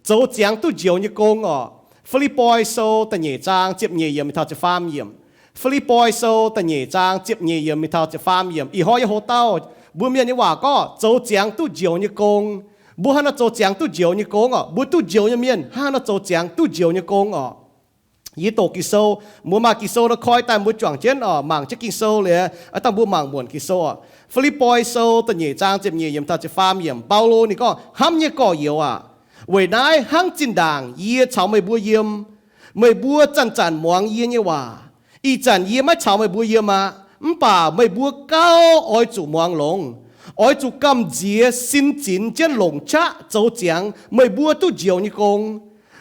zoux ziangx duqv njoux nyei gong orqc. Fi^lipv^poi Sou da'nyeic zaang ziepc nyeic yiemc mingh taux ziepc faam yiemc. Fi^lipv^poi Sou da'nyeic zaang ziepc nyeic yiemc mingh taux ziepc faam yiemc. Ih hnoi yie hoc dauh mbuo mienh nyei waac gorngv zoux ziangx duqv njoux nyei gong. Mbuo haaix nor zoux ziangx duqv njoux nyei gong orqc? Mbuo duqv njoux nyei mienh hnangv haaix nor zoux ziangx duqv njoux nyei gong orqc? Yie doqc Ging-Sou, mbuo maaih Ging-Sou nor koi daaih mbuo juangc jienv orqc, mangc jienv Ging-Sou liuz, aa, dangh mbuo mangc muonc Ging-Sou orqc. Fi^lipv^poi Sou da'nyeic zaang ziepc nyeic yiemc taux ziepc faam yiemc, Baulo ninh gorngv, Hnamv nyei gorx-youz aac, weic naaiv hnangv zinh ndaangc yie caux meih mbuo yiem, meih mbuo zanc-zanc muangx yie nyei waac. Ih zanc yie maiv caux meih mbuo yiem aqv, mv baac meih mbuo gauh oix zuqc muangx longx, oix zuqc gamh nziex sin zinx jienv longc qaqv zoux ziangx meih mbuo duqv njoux nyei gong.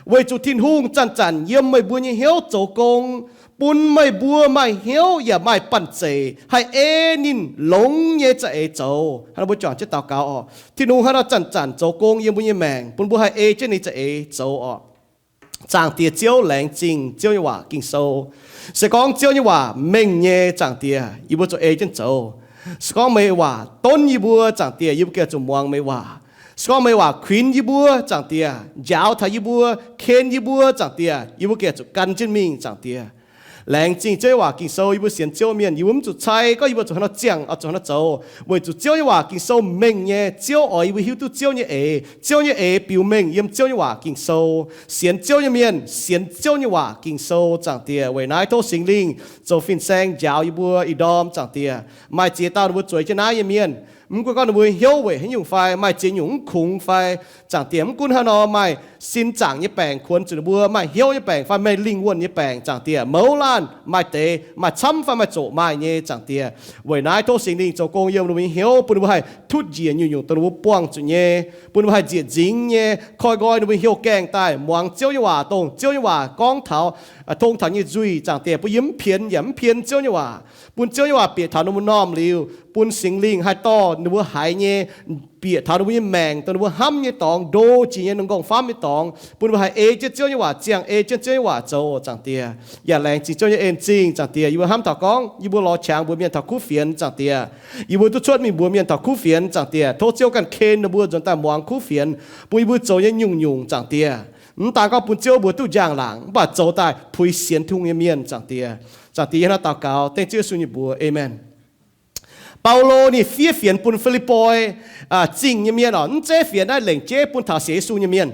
Weic zuqc Tin-Hungh zanc-zanc yiem meih mbuo nyei hnyouv zoux gong, bun meih mbuo maaih hnyouv yaac maaih banh zeic haih ei ninh longx nyei za'eix zoux. Hnangv nor mbuo juangc jienv daux gaux orqc. Tin-Hungh hnangv nor zanc-zanc zoux gong yiem mbuo nyei maengc, bun mbuo haih ei jienv ninh za'eix zoux orqc. Zaangc Diex Ziouv, laengz zingh Ziouv nyei waac Ging-Sou. Se gorngv Ziouv nyei waac mengh nyei, Zaangc Diex, yie mbuo zuqc ei jienv zoux. Se gorngv meih waac donv yie mbuo, Zaangc Diex, yie mbuo gengh zuqc muangx meih waac. Se gorngv meih waac kuinx yie mbuo, Zaangc Diex, njaaux taux yie mbuo, ken yie mbuo, Zaangc Diex, yie mbuo gengh zuqc gan jienv mingh, Zaangc Diex. Laengz zingh Ziouv nyei waac Ging-Sou. Yie mbuo sienx Ziouv mienh, yie mbuo mv zuqc cai gorngv yie mbuo zuqc haaix nor ziangh, oix zuqc haaix nor zoux, weic zuqc Ziouv nyei waac Ging-Sou mengh nyei. Ziouv oix yie mbuo hiuv duqv Ziouv nyei eix. Ziouv nyei eix biux mengh yiem Ziouv nyei waac Ging-Sou. Sienx Ziouv nyei mienh sienx Ziouv nyei waac Ging-Sou, Zaangc Diex. Weic naaiv tov Singx Lingh zoux fin-saeng njaaux yie mbuo ih ndorm, Zaangc Diex. Maaih ziex dauh ninh mbuo zueiz jienv naaiv nyei mienh, mv gunv gorngv ninh mbuo hnyouv weic haaix nyungc fai maaih ziex nyungc mv kungx fai, Zaangc Diex, mv gunv haaix nor maaih sin zaangc nyei baengc kuonx zuqc ninh mbuo, maaih hnyouv nyei baengc fai maaih lingh wuonh nyei baengc, Zaangc Diex, mouz laanh maaih deix, maaih camv fai maaih zoqc maaih nyei, Zaangc Diex. Weic naaiv tov Singx Lingh zoux gong yiem ninh mbuo nyei hnyouv, bun ninh mbuo haih tutv njiec nyungc-nyungc dongh ninh mbuo buangh zuqc nyei, bun ninh mbuo haih njiec nzingx nyei, koi nqoi ninh mbuo hnyouv gaengh daaih muangx Ziouv nyei waac, dongh Ziouv nyei waac gorngv taux, tong taux nyei nzuih, Zaangc Diex, bun yie mv pienx yaac mv pien Ziouv nyei waac, bun Ziouv nyei waac bieqc taux ninh mbuo m'normh liuz, bun Singx Lingh haih dorh ninh mbuo haiz nyei, bieqc taux ninh mbuo nyei maengc, dongh ninh mbuo hnamv nyei dorngx, ndo jiex nyei, ninh m'nqorngv famv nyei dorngx, bun ninh mbuo haih ei jienv Ziouv nyei waac ziangh, ei jienv Ziouv nyei waac zoux, Zaangc Diex. Yaac laengz zingh Ziouv nyei en zingh, Zaangc Diex. Yie mbuo hnamv taux gorngv yie mbuo lorz qangx mbuox mienh taux kuv fienx, Zaangc Diex. Yie mbuo duqv cuotv mingh mbuox mienh taux kuv fienx, Zaangc Diex. Tov Ziouv ganh ken ninh mbuo nzuonx daaih muangx kuv fienx, bun yie mbuo zoux nyei nyungc-nyungc, Zaangc Diex, mv daan gorngv bun Ziouv mbuo duqv njang-laangc, mv baac zoux daaih puix sienx Tin-Hungh nyei mienh, Zaangc Diex. Zaangc Diex, yie hnangv naaiv daux gaux dengv Ziouv Yesu nyei mbuox, aamen. Baulo ninh fiev fienx bun Fi^lipv^poi Zingh nyei mienh orqc. Mv zeiz fienx naaiv lengc jeiv bun taux sienx Yesu nyei mienh.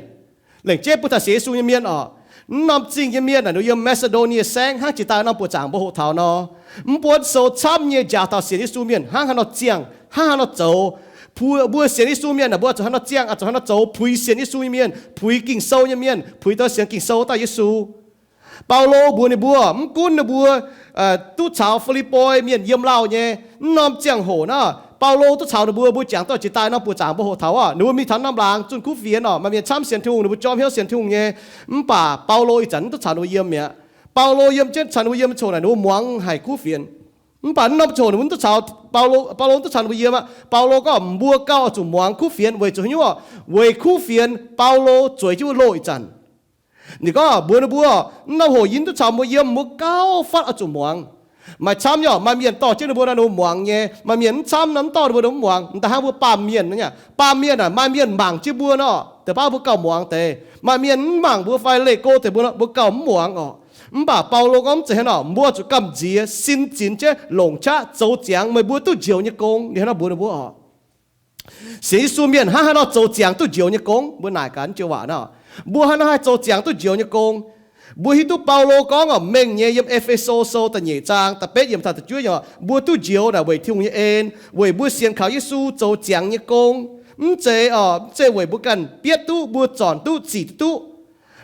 Lengc jeiv bun taux sienx Yesu nyei mienh orqc. Mv norm zingh nyei mienh naaic, ninh yiem Maa^si^ndo^nie Saengv hnangv jiex daaih norm buoqc zaangc mbuo hoqc taux nor, mv buonv sou camv nyei njaaux taux sienx Yesu mienh hnangv haaix nor ziangh, hnangv haaix nor zoux. Mbuo sienx Yesu mienh naaic, mbuo zuqc haaix nor ziangh, zuqc haaix nor zoux, puix sienx Yesu nyei mienh, puix Ging-Sou nyei mienh, puix daaih sienx Ging-Sou daaih Yesu. Baulo mbuox ninh mbuo, mv gunv ninh mbuo duqv caux Fi^lipv^poi mienh yiem lauh nyei, mv norm ziangh hoc naaic, Baulo duqv caux ninh mbuo, mbuo jangx duqv jiex daaih norm buoqc zaangc mbuo hoqc taux orqc, ninh mbuo mingh taux norm laangz zunh kuv fienx orqc, maaih mienh camv sienx Tin-Hungh, ninh mbuo jorm hnyouv sienx Tin-Hungh nyei. Mv baac Baulo ih zanc mv duqv caux ninh mbuo yiem mi'aqv. Baulo yiem jienv, caux ninh mbuo yiem ziangh hoc naaic, ninh mbuo muangx haic kuv fienx. Mv baac mv norm ziangh hoc ninh mbuo mv duqv caux, Baulo, Baulo mv duqv caux ninh mbuo yiem aqv. Baulo gorngv mbuo gauh oix zuqc muangx kuv fienx. Weic zuqc haaix nyungc orqc? Weic kuv fienx Baulo zueiz jienv wuov loh ih zanc. Ninh gorngv mbuox ninh mbuo, mv norm hoc yie mv duqv caux mbuo yiem, mbuo gauh fatv oix zuqc muangx. Maaih camv nyei orqc, maaih mienh dorh jienv ninh mbuo nor, ninh mbuo muangx nyei. Maaih mienh mv camv nor, mv dorh ninh mbuo, ninh mbuo mv muangx. M'daaih hnangv mbuo baamh mienh nor, baamh mienh aah, maaih mienh mangc jienv mbuo nor, deix baav mbuo gauh muangx deix. Maaih mienh mv mangc mbuo fai leih go deix mbuo nor, mbuo gauh mv muangx orqc. Mv baac Baulo gorngv mv zeiz hnangv nor, mbuo zuqc gamh nziex sin zinx jienv longc qaqv zoux ziangx meih mbuo duqv njoux nyei gong. Ninh hnangv nor mbuox ninh mbuo orqc. Sienx Yesu mienh hnangv haaix nor zoux ziangx duqv njoux nyei gong? Mbuo naaic gaax joux waac nor, mbuo hnangv haaix nor haih zoux ziangx duqv njoux nyei gong? Mbuo hiuv duqv Baulo gorngv orqc, mengh nyei yiem E^fe^so Sou da'nyeic zaang da'betv yiemc taux da'juov yiemc, mbuo duqv njoux naaic weic Tin-Hungh nyei en, weic mbuo sienx kaux Yesu zoux ziangx nyei gong. Mv zeiz orqc, mv zeiz weic mbuo ganh bietv duqv, mbuo zornc duqv, zic duqv duqv.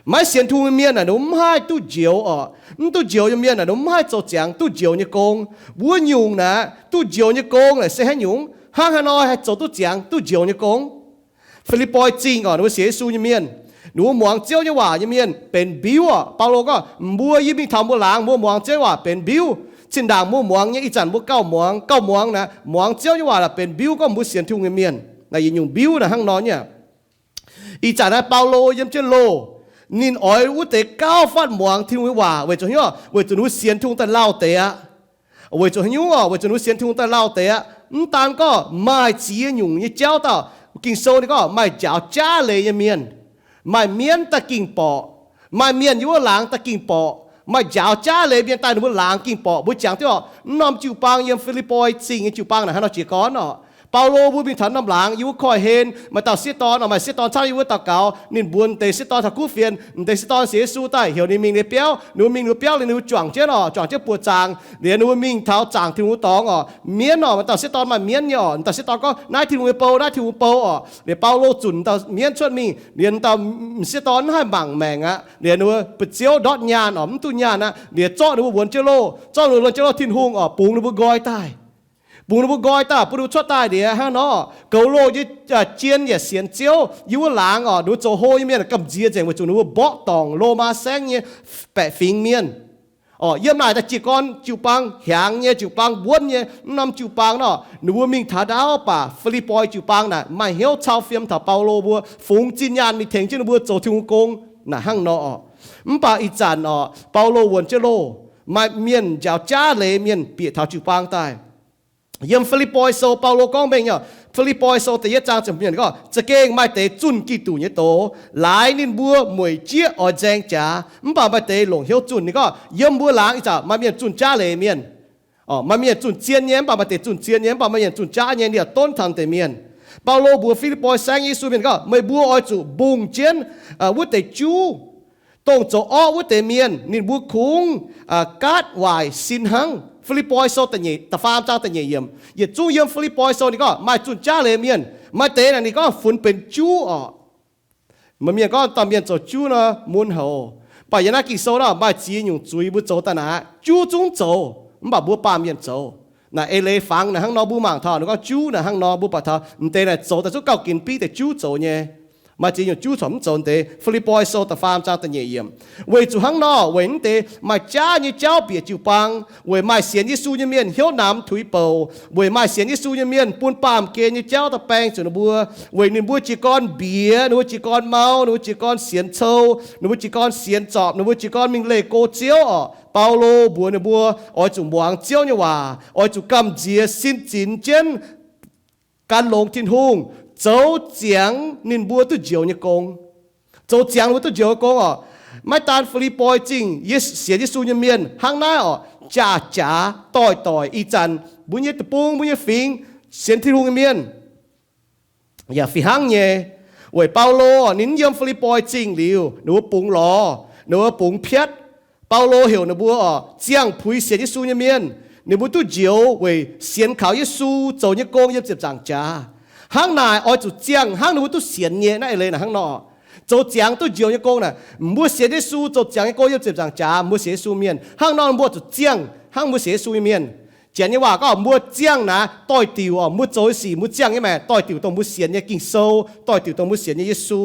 Maiv sienx Tin-Hungh nyei mienh naaic, ninh mbuo mv haih duqv njoux orqc. Mv duqv njoux nyei mienh naaic, ninh mbuo mv haih zoux ziangx duqv njoux nyei gong. Wuov nyungc naaic, duqv njoux nyei gong naaic se haaix nyungc? Hnangv haaix nor haih zoux duqv ziangx duqv njoux nyei gong? Fi^lipv^poi Zingh orqc, ninh mbuo sienx Yesu nyei mienh, ninh mbuo muangx Ziouv nyei waac nyei mienh benx mbiuv orqc. Baulo gorngv, mbuo yie mingh taux mbuo laangz, mbuo muangx Ziouv nyei waac benx mbiuv. Zinh ndaangc mbuo muangx nyei, ih zanc mbuo gauh muangx, gauh muangx naaic, muangx Ziouv nyei waac naaic benx mbiuv gorngv mbuo sienx Tin-Hungh nyei mienh. Naaic yietc nyungc mbiuv naaic hnangv nor nyei. Ih zanc naaiv Baulo yiem jienv loh, ninh oix wuov deix gauh fatv muangx Tin-Hungh nyei waac weic zuqc hnyouv, weic zuqc ninh mbuo sienx Tin-Hungh daaih lauh deix aqv. Weic zuqc haaix nyungc orqc? Weic zuqc ninh mbuo sienx Tin-Hungh daaih lauh deix aqv. Mv daan gorngv maaih ziex nyungc nyei jauv dauh, Ging-Sou ninh gorngv maaih njaaux jaav leiz nyei mienh. Maaih mienv daaih ging borqc, maaih mienh yiem wuov laangz daaih ging borqc, maaih njaaux jaav leiz mienh daaih ninh mbuo laangz ging borqc. Mbuo jangx duqv oc, mv norm jiu-baang yiem Fi^lipv^poi Zingh nyei jiu-baang naaic hnangv nor jiez gorn oc. Baulo mbuo mingh taux norm laangz yiem wuov koiv-hlen, maaih dauh sieqv dorn oc, maaih sieqv dorn camv yiem wuov daux gaux. Ninh mbuox m'deix sieqv dorn taux kuv fienx, m'deix sieqv dorn sienx Yesu daaih heuc ninh mingh ninh biauv. Ninh mbuo mingh ninh biauv liuz ninh mbuo juangc jienv oc, juangc jienv buoqc zaangc. Liuz ninh mbuo mingh taux zaangc Tin-Hungh nyei dorngx oc. Mienv oc, maaih dauh sieqv dorn maaih mienv nyei oc, dauh sieqv dorn gorngv, naaiv Tin-Hungh nyei bou, naaiv Tin-Hungh nyei bou oc. Liuz Baulo zunc dauh mienv cuotv mingh, liuz dauh m'sieqv dorn mv haih mangc maengc aqv. Liuz ninh mbuo ba'ziouv ndortv nyaanh oc, mv duqv nyaanh aqv. Liuz zorqv ninh mbuo wuonx jienv loh, zorqv ninh mbuo wuonx jienv loh, Tin-Hungh oc, bungx ninh mbuo nqoi daaih. Bungx ninh mbuo nqoi daaih, bun ninh mbuo cuotv daaih liuz hnangv nor, goux loh nyei jien yaac sienx Ziouv. Yiem wuov laangz oc, ninh mbuo zoux hlo nyei mienh gamh nziex nzengc weic zuqc ninh mbuo mborqv dorngc Lomaa saengv nyei baeqc fingx mienh. Oc, yiem naaic daaih jiez gorn jiu-baang hiaangx nyei, jiu-baang wuonv nyei. Mv norm jiu-baang nor, ninh mbuo mingh taux ndaauv, baac Fi^lipv^poi jiu-baang naaic maaih hnyouv cau fiem taux Baulo mbuo, fungx zinh nyaanh mingh tengx jienv ninh mbuo zoux Tin-Hungh gong naaic hnangv nor oc. Mv baac ih zanc oc, Baulo wuonx jienv loh, maaih mienh njaaux jaav leiz mienh bieqc taux jiu-baang daaih. Yiem Fi^lipv^poi Sou Baulo gorngv mengh nyei oc, Fi^lipv^poi Sou da'yietv zaang ziepc hmz gorngv, za'gengh maaih deix zunh Giduc nyei doz, laaix ninh mbuo mueic jieqv oix nzaeng jaax, mv baac maaih deix longc hnyouv zunh. Ninh gorngv yiem mbuo laangz ih zanc maaih mienh zunh jaav leiz mienh. Maaih mienh zunh zien nyei, mv baac maaih deix zunh zien nyei, mv baac maaih mienh zunh jaav nyei, ninh yaac donv taux deix mienh. Baulo mbuox Fi^lipv^poi saengv Yesu mienh gorngv, meih mbuo oix zuqc mbungh jienv wuov deix juv, dongh zoux orqv wuov deix mienh, ninh mbuo kungx gaatv waaic sin hnangv. Fi^lipv^poi Sou da'faam zaang da'nyeic yiemc. Yietc zungv yiem Fi^lipv^poi Sou ninh gorngv maaih zunh jaav leiz mienh, maaih deix naaic ninh gorngv funx benx juv oc. Maaih mienh gorngv dauh mienh zoux juv nor mun houc. Mv baac yiem naaiv Ging-Sou nor maaih ziex nyungc zuiz mbuo zoux daaih naaic, juv zungv zoux, mv baac mbuo baamh mienh zoux. Naaic eix leiz fangx naaic hnangv nor mbuo mangc taux ninh gorngv juv naaic hnangv nor, mbuo buatc taux m'deix naaic zoux daaih zungv gauh ginx biv deix juv zoux nyei. Maaih ziex nyungc juv corc mv zoux deix. Fi^lipv^poi Sou da'faam zaang da'nyeic yiemc. Weic zuqc hnangv nor, weic mv deix maaih jaav nyei jauv bieqc jiu-baang, weic maaih sienx Yesu nyei mienh hnyouv namx tuix bouc, weic maaih sienx Yesu nyei mienh bun baamh gen nyei jauv daaih baeng zuqc ninh mbuo, weic ninh mbuo jiez gorn mbiex, ninh mbuo jiez gorn mau, ninh mbuo jiez gorn sienx cou, ninh mbuo jiez gorn sienx zorpc, ninh mbuo jiez gorn mingh leih go Ziouv oc. Baulo mbuox ninh mbuo oix zuqc muangx Ziouv nyei waac, oix zuqc gamh nziex sin zinx jienv gan longx Tin-Hungh, zoux ziangx ninh mbuo duqv njoux nyei gong. Zoux ziangx ninh mbuo duqv njoux nyei gong oc. Maiv daan Fi^lipv^poi Zingh sienx Yesu nyei mienh hnangv naaiv oc, jaax-jaax doic-doic ih zanc mbuo nyei deic-bung, mbuo nyei fingx sienx Tin-Hungh nyei mienh yaac fih hnangv nyei. Weic Baulo ninh mv yiem Fi^lipv^poi Zingh liuz, ninh mbuo bungx lorz, ninh mbuo bungx piatv. Baulo heuc ninh mbuo oc, ziangh puix sienx Yesu nyei mienh, ninh mbuo duqv njoux weic sienx kaux Yesu zoux nyei gong yiem ziepc nzaangc jaax. Hnangv naaic oix zuqc ziangh hnangv ninh mbuo duqv sienx nyei. Naaiv eix leiz naaic hnangv nor, zoux ziangx duqv njoux nyei gong naaic, mbuo sienx Yesu zoux ziangx nyei gong yiem ziepc nzaangc jaax, mbuo sienx Yesu mienh. Hnangv nor mbuo zuqc ziangh hnangv mbuo sienx Yesu nyei mienh. Janx nyei waac gorngv mbuo ziangh naaic doix-diuc oc, mbuo zoux sic mbuo ziangh nyei maengc doix-diuc dongh mbuo sienx nyei Ging-Sou, doix-diuc dongh mbuo sienx nyei Yesu.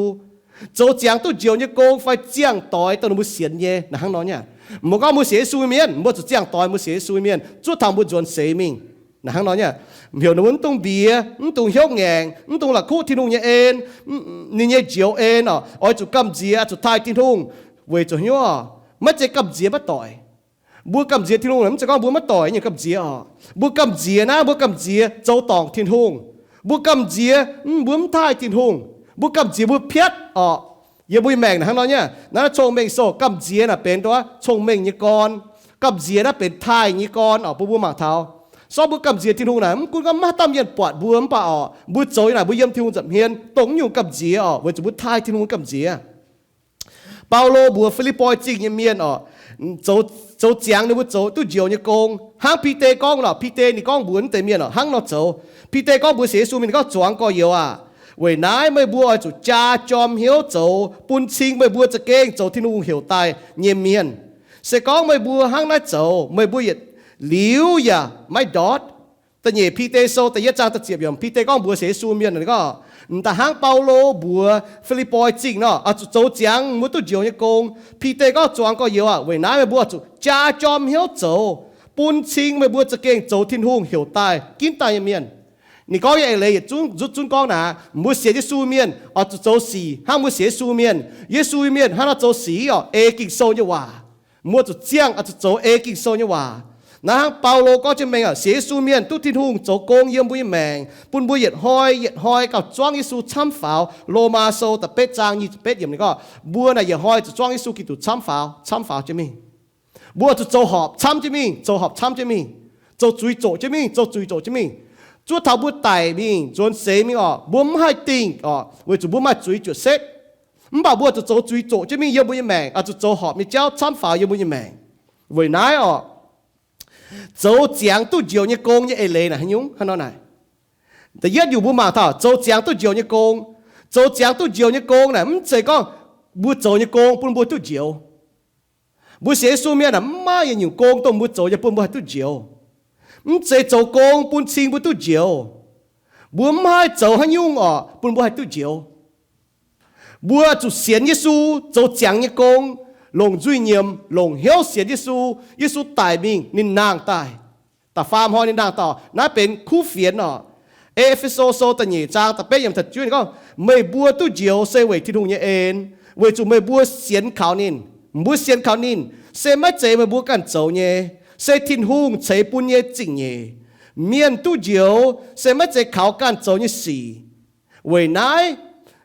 Zoux ziangx duqv njoux nyei gong fai ziangh doix dongh ninh mbuo sienx nyei naaic hnangv nor nyei. Mbuo gorngv mbuo sienx Yesu nyei mienh, mbuo zuqc ziangh doix mbuo sienx Yesu nyei mienh zuov taux mbuo nzuonx seix mingh naaic hnangv nor nyei. Heuc ninh mbuo mv dungx mbiex, mv dungx hnyouv ngaengc, mv dungx la'kuqv Tin-Hungh nyei en, ninh nyei njoux en oc, oix zuqc gamh nziex, zuqc taaih Tin-Hungh. Weic zuqc hnyouv oc, maiv zeiz gamh nziex maiv doic. Mbuo gamh nziex Tin-Hungh mv zeiz gorngv mbuo maiv doic nyungc gamh nziex oc. Mbuo gamh nziex naaiv, mbuo gamh nziex zoux dorngc Tin-Hungh. Mbuo gamh nziex mbuo mv taaih Tin-Hungh. Mbuo gamh nziex mbuo piatv oc. Yiem mbuo nyei maengc naaic hnangv nor nyei. Naaiv Cong-Mengh Sou, gamh nziex naaic benx nduov cong-mengh nyei gorn. Gamh nziex naaiv benx taaih nyei gorn oc, bun mbuo mangc taux. Sortv mbuo gamh nziex Tin-Hungh naaic, mv gunv gorngv maiv dauh mienh buatc mbuo mv baac oc, mbuo zoux nyei naaic mbuo yiem Tin-Hungh nza'hmien dongh nyungc gamh nziex oc, weic zuqc mbuo taaih Tin-Hungh gamh nziex. Baulo mbuox Fi^lipv^poi Zingh nyei mienh oc, zoux ziangx ninh mbuo zoux duqv njoux nyei gong. Hnangv Bide gorngv nor, Bide ninh gorngv mbuox naaiv deix mienh oc, hnangv nor zoux. Bide gorngv mbuox sienx Yesu mienh gorngv, Zuangx gorx-youz aah! Weic naaiv meih mbuo oix zuqc jaa jorm hnyouv zoux bun cing meih mbuo za'gengh zoux Tin-Hungh heuc daaih nyei mienh. Se gorngv meih mbuo hnangv naaiv zoux, meih mbuo yietc liuz yaac maiv ndortv. Da'nyeic Bide Sou da'yietv zaang da'ziepc yiemc, Bide gorngv mbuox sienx Yesu mienh gorngv, m'daaih hnangv Baulo mbuox Fi^lipv^poi Zingh nor, oix zuqc zoux ziangx mbuo duqv njoux nyei gong. Bide gorngv, Zuangx gorx-youz aah! Weic naaiv meih mbuo oix zuqc jaa jorm hnyouv zoux bun cing meih mbuo za'gengh zoux Tin-Hungh heuc daaih ginv daaih nyei mienh. Ninh gorngv nyei eix leiz yietc zungv nzutv zunv gorngv naaic, mbuo sienx Yesu mienh oix zuqc zoux sic hnangv mbuo sienx Yesu mienh. Yesu mienh hnangv nor zoux sic oc, ei Ging-Sou nyei waac. Mbuo zuqc ziangh oix zuqc zoux ei Ging-Sou nyei waac. Naaiv hnangv Baulo gorngv jienv mengh, sienx Yesu mienh duqv Tin-Hungh zoux gong yiem mbuo nyei maengc, bun mbuo yietc hnoi yietc hnoi gauh zuangv Yesu camv faaux. Lomaa sou da'betv zaang nyic ziepc betv yiemc ninh gorngv, mbuo naaic yietc hnoi zuqc zuangv Yesu Giduc camv faaux, camv faaux jienv mingh. Mbuo zuqc zoux horpc camv jienv mingh, zoux horpc camv jienv mingh, zoux zuiz zoqc jienv mingh, zoux zuiz zoqc jienv mingh. Zuov taux mbuo daic mingh, nzuonx seix mingh orqc, mbuo mv haih dingh orqc, weic zuqc mbuo maaih zuiz juoqc setv. Mv baac mbuo zuqc zoux zuiz zoqc jienv mingh yiem mbuo nyei maengc, oix zuqc zoux horpc nyei jauv camv faaux yiem mbuo nyei maengc. Weic naaiv orqc, zoux ziangx duqv njoux nyei gong nyei eix leiz naaic haaix nyungc hnangv nor naaic. Da'yietv nyungc mbuo mangc taux zoux ziangx duqv njoux nyei gong. Zoux ziangx duqv njoux nyei gong naaic mv zeiz gorngv mbuo zoux nyei gong bun mbuo duqv njoux. Mbuo sienx Yesu mienh naaic mv maaih yietc nyungc gong dongh mbuo zoux nyei bun mbuo haih duqv njoux. Mv zeiz zoux gong bun cing mbuo duqv njoux. Mbuo mv haih zoux haaix nyungc orqc bun mbuo haih duqv njoux. Mbuo zuqc sienx Yesu, zoux ziangx nyei gong, longc nzuih nyiemc, longc hnyouv sienx Yesu. Yesu daic mingh, ninh nangh daaih. Da'faam hnoi ninh nangh daaih, naaiv benx kuv fienx orqc. E^fe^so sou da'nyeic zaang da'betv yiemc taux juov ninh gorngv, meih mbuo duqv njoux se weic Tin-Hungh nyei en, weic zuqc meih mbuo sienx kaux ninh. Mbuo sienx kaux ninh se maiv zeiz meih mbuo ganh zoux nyei, se Tin-Hungh ceix bun nyei zingh nyeic. Mienh duqv njoux se maiv zeiz kaux ganh zoux nyei sic. Weic naaiv,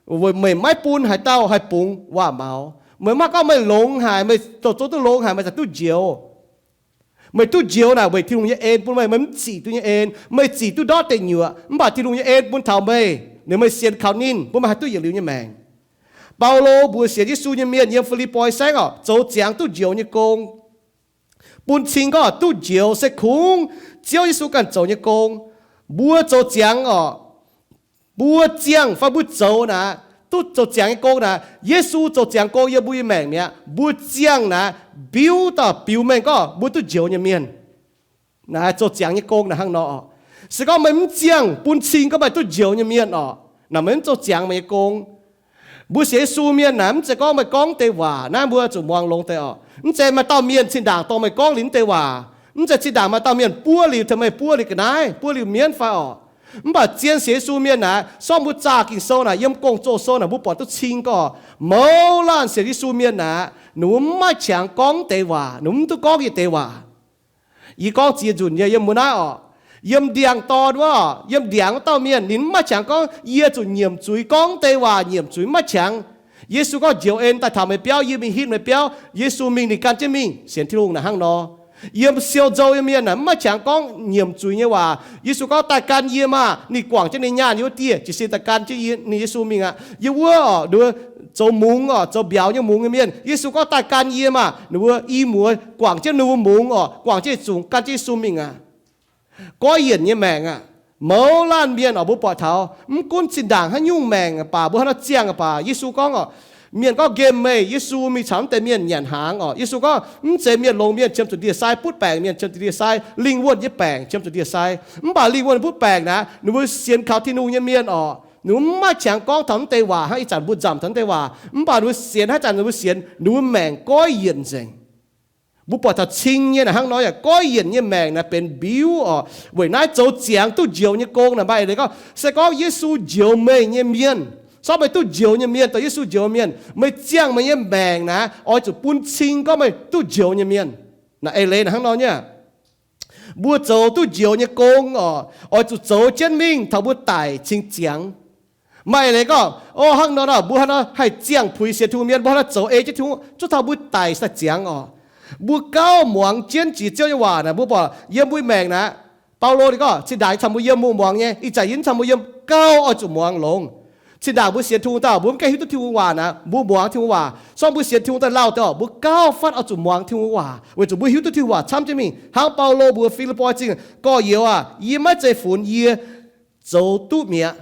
weic meih maiv bun haaix dauh haih bungx waac-maux. Meih maiv gorngv meih longx haic, meih zoux, zoux duqv longx haic meih ziouc duqv njoux. Meih duqv njoux naaic weic Tin-Hungh nyei en bun meih, meih mv zic duqv nyei en. Meih zic duqv ndortv deic nyuoqc, mv baac Tin-Hungh nyei en bun taux meih, ninh meih sienx kaux ninh, bun meih haih duqv yietc liuz nyei maengc. Baulo mbuox sienx Yesu nyei mienh yiem Fi^lipv^poi Saengv orqc, zoux ziangx duqv njoux nyei gong. Bun cing gorngv duqv njoux se kungx Ziouv Yesu ganh zoux nyei gong. Mbuo zoux ziangx orqc, mbuo ziangh fai mbuo zoux naaic, duqv zoux ziangx nyei gong naaic, Yesu zoux ziangx gong yiem mbuo nyei maengc mi'aqv. Mbuo ziangh naaic, biuv dauh biux mengh gorngv mbuo duqv njoux nyei mienh. Naaiv zoux ziangx nyei gong naaic hnangv nor orqc. Se gorngv meih mv ziangh bun cing gorngv meih duqv njoux nyei mienh orqc, naaic meih mv zoux ziangx meih nyei gong. Mbuo sienx Yesu mienh naaic mv zeiz gorngv meih gorngv deix waac naaiv mbuo zuqc muangx longx deix orqc. Mv zeiz maaih dauh mienh zinh ndaangc dorh meih gorngv liuz deix waac. Mv zeiz zinh ndaangc maaih dauh mienh buov liuz taux meih buov liuz ga'naaiv, buov liuz mienv fai orqc. Mv baac zien sienx Yesu mienh naaic, sorng mbuo zaah Ging-Sou naaic, yiem Gong-Zoh sou naaic mbuo buatc duqv cing gorngv, mouz laanh sienx Yesu mienh naaic, ninh mbuo mv maaih qangx gorngv deix waac, ninh mbuo mv duqv gorngv yie deix waac. Yie gorngv ziex nzunc nyei yiem mbuo naaiv orqc. Yiem ndiangx-dorn wuov, yiem ndiangx wuov dauh mienh ninh mv maaih qangx gorngv, yie zuqc nyiemc zuiz gorngv deix waac, nyiemc zuiz mv maaih qangx. Yesu gorngv, njoux en daaih taux meih biauv, yie mingh hitv meih biauv. Yesu mingh ninh gan jienv mingh, sienx Tin-Hungh naaic hnangv nor. Yiem siou nzou nyei mienh naaic mv maaih qangx gorngv nyiemc zuiz nyei waac. Yesu gorngv, daaih gan yie maah! Ninh guangc jienv ninh nyaanh yiem wuov dieh jiez sin daaih gan jienv ninh, Yesu mingh aqv. Yiem wuov orqc, ninh mbuo zoux mungz orqc, zoux mbiauz nyei mungz nyei mienh, Yesu gorngv, daaih gan yie maah! Ninh mbuo i muoz guangc jienv ninh mbuo mungz orqc, guangc jienv yietc zungx gan jienv Yesu mingh aqv. Goiv yienc nyei maengc aqv. Mouz laanh mienh orqc, mbuo buatc taux mv gunv zinh ndaangc haaix nyungc maengc baac, mbuo haaix nor ziangh baac, Yesu gorngv orqc, mienh gorngv nqemh meih, Yesu mingh caux naaiv deix mienh nyanc hnaangx orqc. Yesu gorngv, mv zeiz mienh longx mienh qiemx zuqc ndie-sai, butv baengc mienh qiemx zuqc ndie-sai, lingh wuonh nyei baengc qiemx zuqc ndie-sai. Mv baac lingh wuonh butv baengc naaic, ninh mbuo sienx kaux Tin-Hungh nyei mienh orqc, ninh mbuo mv maaih qangx gorngv taux naaiv deix waac hnangv ih zanc mbuo nzamc taux naaiv deix waac. Mv baac ninh mbuo sienx, haaix zanc ninh mbuo sienx, ninh mbuo maengc goiv yienc nzengc. Mbuo buatc taux cing nyei naaic hnangv nor yaac, goiv yienc nyei maengc naaic benx mbiuv orqc. Weic naaiv zoux ziangx duqv njoux nyei gong naaic maaih eix leiz gorngv, se gorngv Yesu njoux meih nyei mienh, sorng meih duqv njoux nyei mienh, dongh Yesu njoux mienh, meih ziangh meih nyei maengc naaic oix zuqc bun cing gorngv meih duqv njoux nyei mienh. Naaic eix leiz naaic hnangv nor nyei. Mbuo zoux duqv njoux nyei gong orqc, oix zuqc zoux jienv mingh taux mbuo daic cingx ziangx. Maaih eix leiz gorngv, o, hnangv nor nor, mbuo haaix nor haih ziangh puix sienx Tin-Hungh mienh, mbuo haaix nor zoux ei jienv Tin-Hungh, zuov taux mbuo daic daaih ziangx orqc. Mbuo gauh muangx jienv jiex Ziouv nyei waac naaic, mbuo buatc yiem mbuo maengc naaic, Baulo ninh gorngv, zinh ndaangc yie caux mbuo yiem mbuo muangx nyei, ih zanc yie caux mbuo yiem gauh oix zuqc muangx longx. Zinh ndaangc mbuo sienx Tin-Hungh dauh, mbuo mv gaengh hiuv duqv Tin-Hungh waac naaic, mbuo muangx Tin-Hungh waac. Sorng mbuo sienx Tin-Hungh daaih lauh deix orqc, mbuo gauh fatv oix zuqc muangx Tin-Hungh waac, weic zuqc mbuo hiuv duqv Tin-Hungh waac camv jienv mingh. Hnangv Baulo mbuox Fi^lipv^poi Zingh, gorx-youz aac, yie maiv zeiz funx yie zoux duqv mi'aqv.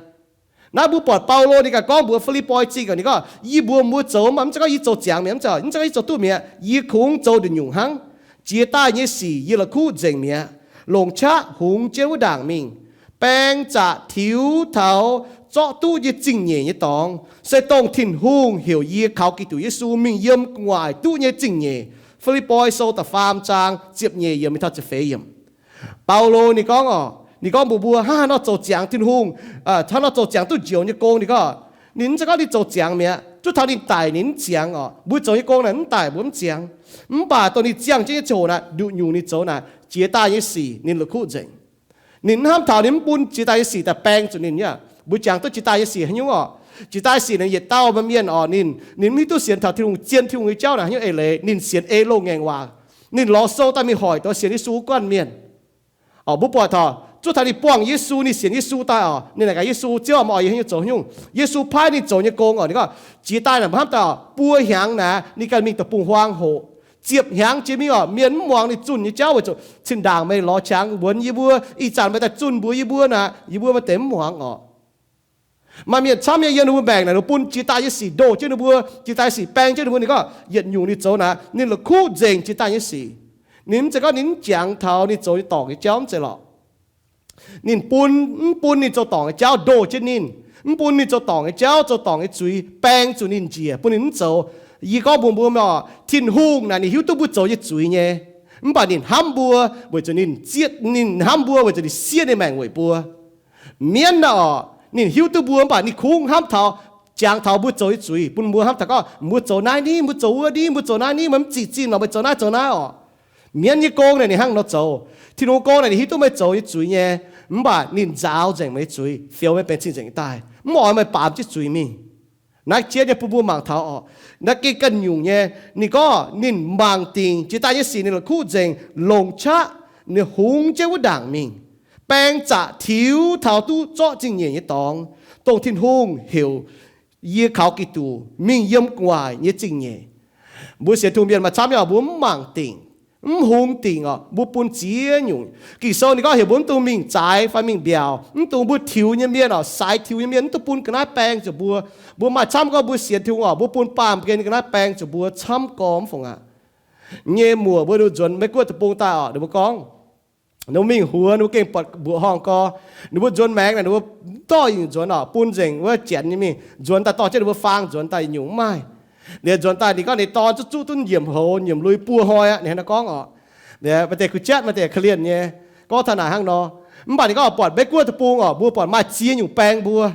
Naaiv mbuo buatc Baulo ninh ganh gorngv mbuox Fi^lipv^poi Zingh, ninh gorngv, yie mbuox mbuo zoux mv zeiz gorngv yie zoux ziangx mi'aqv, mv zeiz, yie zoux duqv mi'aqv. Yie kungx zoux nduqc nyungc hnangv. Jiex daaih nyei sic yie la'kuqv nzengc mi'aqv. Longc qaqv hungx jienv wuov ndaangc mingh, baeng zaqc tiux taux zorqv duqv nyei zingh nyeic nyei dorngx, se dongh Tin-Hungh heuc yie kaux Giduc Yesu mingh yiem gu'nguaaic duqv nyei zingh nyeic. Fi^lipv^poi Sou da'faam zaang ziepc nyeic yiemc mingh taux ziepc feix yiemc. Baulo ninh gorngv orqc, ninh gorngv mbuox mbuo, hnangv haaix nor zoux ziangx Tin-Hungh, hnangv nor zoux ziangx duqv njoux nyei gong, ninh gorngv, ninh mv zeiz gorngv ninh zoux ziangx mi'aqv. Zuov taux ninh daic ninh mv ziangx orqc. Mbuo zoux nyei gong naaic mv daic mbuo mv ziangx. Mv baac dongh ninh ziangh jienv nyei ziangh hoc naaic, nduqc nyungc ninh zoux naaic, jiex daaih nyei sic ninh la'kuqv nzengc. Ninh mv hnamv taux ninh mv bun jiex daaih nyei sic daaih baeng zuqc ninh nyei. Mbuo jangx duqv jiex daaih nyei sic haaix nyungc orqc? Jiex daaih sic naaic yietc dauh maaih mienh orqc, ninh, ninh mv hiuv duqv sienx taux Tin-Hungh, zien Tin-Hungh nyei jauv naaic haaix nyungc eix leiz, ninh sienx ei loz-ngaengc waac. Ninh lorz sou daaih mingh hoic doix sienx Yesu wuov guanh mienh. Orqc, mbuo buatc taux zuov taux ninh buangh Yesu, ninh sienx Yesu daaih orqc, ninh naaic gaax Yesu, Ziouv, meih oix yie haaix nyungc zoux haaix nyungc? Yesu paaiv ninh zoux nyei gong orqc, ninh gorngv, jiex daaih naaic mbuo hnamv daaih orqc, buo hnyangx naaic ninh ganh mingh deic-bung-huaang hoqc, ziepc hnyangx jiex mingh orqc, mienh mv muangx ninh zunh nyei jauv weic zuqc zinh ndaangc meih lorz qangx wuonx yie mbuo, ih zanc meih daaih zunh mbuox yie mbuo naaic, yie mbuo maaih deix mv muangx orqc. Maaih mienh camv nyei, yiem ninh mbuo maengc naaic ninh bun jiex daaih nyei sic ndoh jienv ninh mbuo, jiex daaih sic baeng jienv ninh mbuo. Ninh gorngv yietc nyungc ninh zoux naaic ninh la'kuqv nzengc jiex daaih nyei sic. Ninh mv zeiz gorngv ninh mv jangx taux ninh zoux nyei dorngc nyei jauv, mv zeiz lorqc. Ninh bun, mv bun ninh zoux dorngc nyei jauv ndoh jienv ninh, mv bun ninh zoux dorngc nyei jauv, zoux dorngc nyei zuiz baeng zuqc ninh njiec, bun ninh mv zoux. Yie gorngv mbuox mbuo oc, Tin-Hungh naaic ninh hiuv duqv mbuo zoux nyei zuiz nyei, mv baac ninh hnamv mbuo weic zuqc ninh zieqv, ninh hnamv mbuo weic zuqc ninh siev ninh maengc weic mbuo. Mienv naaic orqc, ninh hiuv duqv mbuo mv baac ninh kungx hnamv taux, jangx taux mbuo zoux nyei zuiz, bun mbuo hnamv taux gorngv mbuo zoux naaiv ni, mbuo zoux wuov ni, mbuo zoux naaiv ni, meih mv zic zinh nor meih zoux naaiv zoux naaiv orqc. Mienv nyei gong naaic ninh hnangv nor zoux. Tin-Hungh gong naaic ninh hiuv duqv meih zoux nyei zuiz nyei, mv baac ninh nzaaux nzengc meih nyei zuiz, fioux meih benx cing-nzengc nyei daaih, mv oix meih baamz jienv zuiz mingh. Naaiv jiex nyei bun mbuo mangc taux orqc, naaiv gengh ganh nyungc nyei. Ninh gorngv ninh mangc dingc jiex daaih nyei sic ninh la'kuqv nzengc, longc qaqv ninh hungx jienv wuov ndaangc mingh, baeng zaqc tiux taux duqv zorqv zingh nyeic nyei dorngx, dongh Tin-Hungh heuc yie kaux Giduc mingh yiem gu'nguaaic nyei zingh nyeic. Mbuo sienx Tin-Hungh mienh maaih camv nyei orqc, mbuo mv mangc dingc, mv hungx dingc orqc, mbuo bun ziex nyungc. Ging-Sou ninh gorngv heuc mbuo mv dungx mingh zaaix fai mingh mbiaauc, mv dungx mbuo tiux nyei mienh orqc, saaix tiux nyei mienh mv dungx bun ga'naaiv baeng zuqc mbuo. Mbuo maaih camv gorngv mbuo sienx Tin-Hungh orqc, mbuo bun baamh gen ga'naaiv baeng zuqc mbuo camv gormx fungc aqv. Nyei muoc mbuo ninh mbuo nzuonx Meiv-Guoqv deic-bung daaih orqc, ninh mbuo gorngv ninh mbuo mingh huox ninh mbuo gengh buatc mbuoqc horngh gorx. Ninh mbuo nzuonx maengx naaic ninh mbuo dorh nyungc nzuonx orqc, bun nzengc wuov janx nyei mingh nzuonx daaih, dorh jienv ninh mbuo faang nzuonx daaih, nyungc mv maaih. Ninh nzuonx daaih ninh gorngv ninh dorn zuqv zuqv duqv nyiemc houx nyiemc lui buo hnoi aqv, ninh hnangv naaiv gorngv orqc. Maaih deix kuh jatv, maaih deix korv-lienh nyei, gorngv taux naaic hnangv nor. Mv baac ninh gorngv buatc Meiv-Guoqv deic-bung orqc, mbuo buatc maaih ziex nyungc baeng mbuo.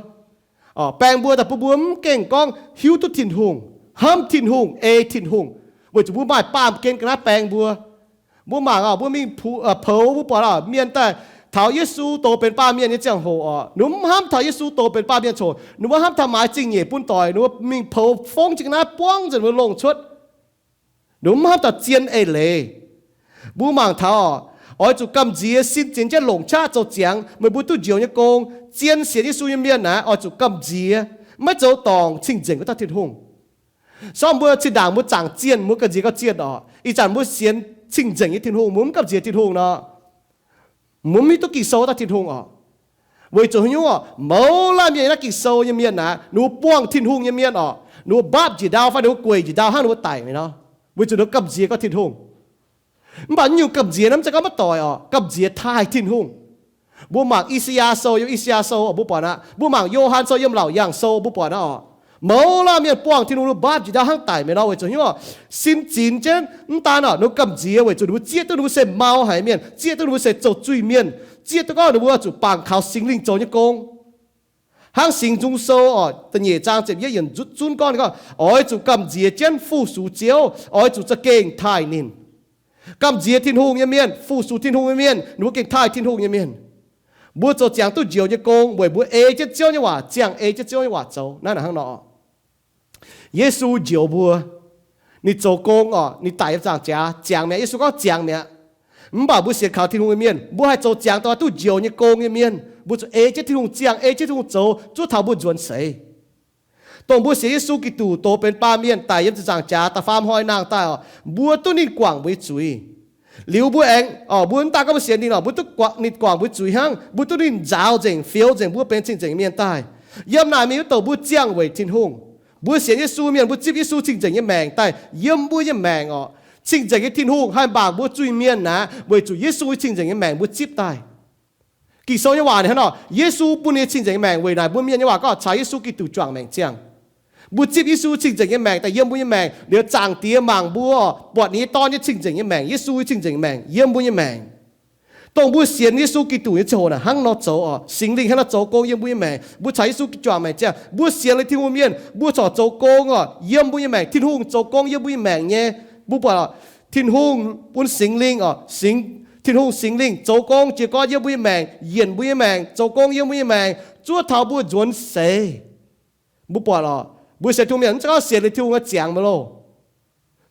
Orqc, baeng mbuo daaih bun mbuo mv gengh gorngv hiuv duqv Tin-Hungh, hnamv Tin-Hungh, ei Tin-Hungh, weic zuqc mbuo maaih baamh gen ga'naaiv baeng mbuo. Mbuo mangc orqc, mbuo mingh poux, mbuo buatc orqc, mienh daaih taux Yesu doz benx baamh mienh nyei ziangh hoc orqc, ninh mbuo mv hnamv taux Yesu doz benx baamh mienh ziangh hoc, ninh mbuo hnamv taux maaiz zingh nyeic bun doic, ninh mbuo mingh poux fongv jienv ga'naaiv buangv nzengc mbuo longh cuotv. Ninh mbuo mv hnamv taux zien eix leiz. Mbuo mangc taux orqc, oix zuqc gamh nziex sin zinx jienv longc qaqv zoux ziangx meih mbuo duqv njoux nyei gong, zien sienx Yesu nyei mienh naaic oix zuqc gamh nziex, maiv zoux dorngc cing-nzengc wuov dauh Tin-Hungh. Sorng mbuo zinh ndaangc mbuo zaangc zienh, mbuo gamh nziex gauh zienh orqc. Ih zanc mbuo sienx cing-nzengc nyei Tin-Hungh, mbuo mv gamh nziex Tin-Hungh nor, mbuo mv hiuv duqv Ging-Sou dauh Tin-Hungh orqc. Weic zuqc haaix nyungc orqc? Mouz laanh mienh yiem naaiv Ging-Sou nyei mienh naaic, ninh mbuo buangh Tin-Hungh nyei mienh orqc, ninh mbuo mbaapv njiec ndau fai ninh mbuo gueic njiec ndau hnangv ninh mbuo daic mi'aqv nor, weic zuqc ninh mbuo gamh nziex gauh Tin-Hungh. Mv baac naaiv nyungc gamh nziex naaiv mv zeiz gorngv maiv doic orqc. Gamh nziez taaih Tin-Hungh. Mbuo mangc I^saa^yaa Sou, yiem I^saa^yaa Sou mbuo buatc aqv. Mbuo mangc Yo^han Sou, yiem Laauc Yaangh Sou mbuo buatc aqv orqc. Mouz laanh mienh buangh Tin-Hungh, ninh mbuo mbaapv njiec ndau hnangv daic mi'aqv nor, weic zuqc haaix nyungc orqc? Sin zinx jienv mv daan orqc, ninh mbuo gamh nziex weic zuqc ninh mbuo zieqv duqv, ninh mbuo se mau haic mienh, zieqv duqv ninh mbuo se zoux zuiz-mienh, zieqv duqv gorngv ninh mbuo zuqc bangc kaux Singx Lingh zoux nyei gong. Hnangv Singx Nzung Sou orqc, da'nyeic zaang ziepc yietv yienc zunv gorngv, ninh gorngv, oix zuqc gamh nziex jienv fu-sux Ziouv, oix zuqc za'gengh taaih ninh. Gamh nziex Tin-Hungh nyei mienh, fu-sux Tin-Hungh nyei mienh, ninh mbuo gengh taaih Tin-Hungh nyei mienh. Mbuo zoux ziangx duqv njoux nyei gong weic mbuo ei jienv Ziouv nyei waac, ziangh ei jienv Ziouv nyei waac zoux. Naaiv hnangv nor, Yesu njoux mbuo, ninh zoux gong orqc, ninh daic yiem nzaangc jaax, ziangx mi'aqv. Yesu gorngv ziangx mi'aqv. Mv baac mbuo sienx kaux Tin-Hungh nyei mienh, mbuo haih zoux ziangx dongh duqv njoux nyei gong nyei mienh. Mbuo zuqc ei jienv Tin-Hungh, ziangh ei jienv Tin-Hungh zoux, zuov taux mbuo nzuonx seix. Dongh mbuo sienx Yesu Giduc, doz benx baamh mienh, daic yiem ziepc nzaangc jaax, da'faam hnoi nangh daaih orqc, mbuo duqv ninh guangc mbuo nyei zuiz. Liuz mbuo aengx orqc, mbuo mv daan gorngv mbuo sienx ninh orqc, mbuo duqv guangc, ninh guangc mbuo zuiz hnangv, mbuo duqv ninh nzaaux nzengc, fioux nzengc mbuo benx cing-nzengc mienh daaih. Yiem naaic mingh wuov douc mbuo ziangh weic Tin-Hungh. Mbuo sienx Yesu mienh, mbuo zipv Yesu cing-nzengc nyei maengc daaih yiem mbuo nyei maengc orqc. Cing-nzengc nyei Tin-Hungh haih mangc mbuo zuiz-mienh naaic, weic zuqc Yesu cing-nzengc nyei maengc mbuo zipv daaih. Ging-Sou nyei waac ninh hnangv nor, Yesu bun ninh cing-nzengc nyei maengc. Weic naaic mbuo mienh nyei waac gorngv caux Yesu Giduc juangc maengc ziangh. Mbuo zipv Yesu cing-nzengc nyei maengc daaih yiem mbuo nyei maengc liuz, Zaangc Diex mangc mbuo orqc, buatc ninh nyei Dorn nyei cing-nzengc nyei maengc, Yesu nyei cing-nzengc nyei maengc yiem mbuo nyei maengc. Dongh mbuo sienx Yesu Giduc nyei ziangh hoc naaic hnangv nor zoux orqc, Singx Lingh hnangv nor zoux gong yiem mbuo nyei maengc. Mbuo caux Yesu juangc maengc ziangh, mbuo sienx liuz Tin-Hungh mienh, mbuo corc zoux gong orqc, yiem mbuo nyei maengc. Tin-Hungh zoux gong yiem mbuo nyei maengc nyei. Mbuo buatc orqc, Tin-Hungh bun Singx Lingh orqc, Singx, Tin-Hungh Singx Lingh zoux gong jiez gorn yiem mbuo nyei maengc, yienc mbuo nyei maengc, zoux gong yiem mbuo nyei maengc, zuov taux mbuo nzuonx seix. Mbuo buatc oc, mbuo sienx Tin-Hungh mienh mv zeiz gorngv sienx liuz Tin-Hungh nyei ziangx maiv loh.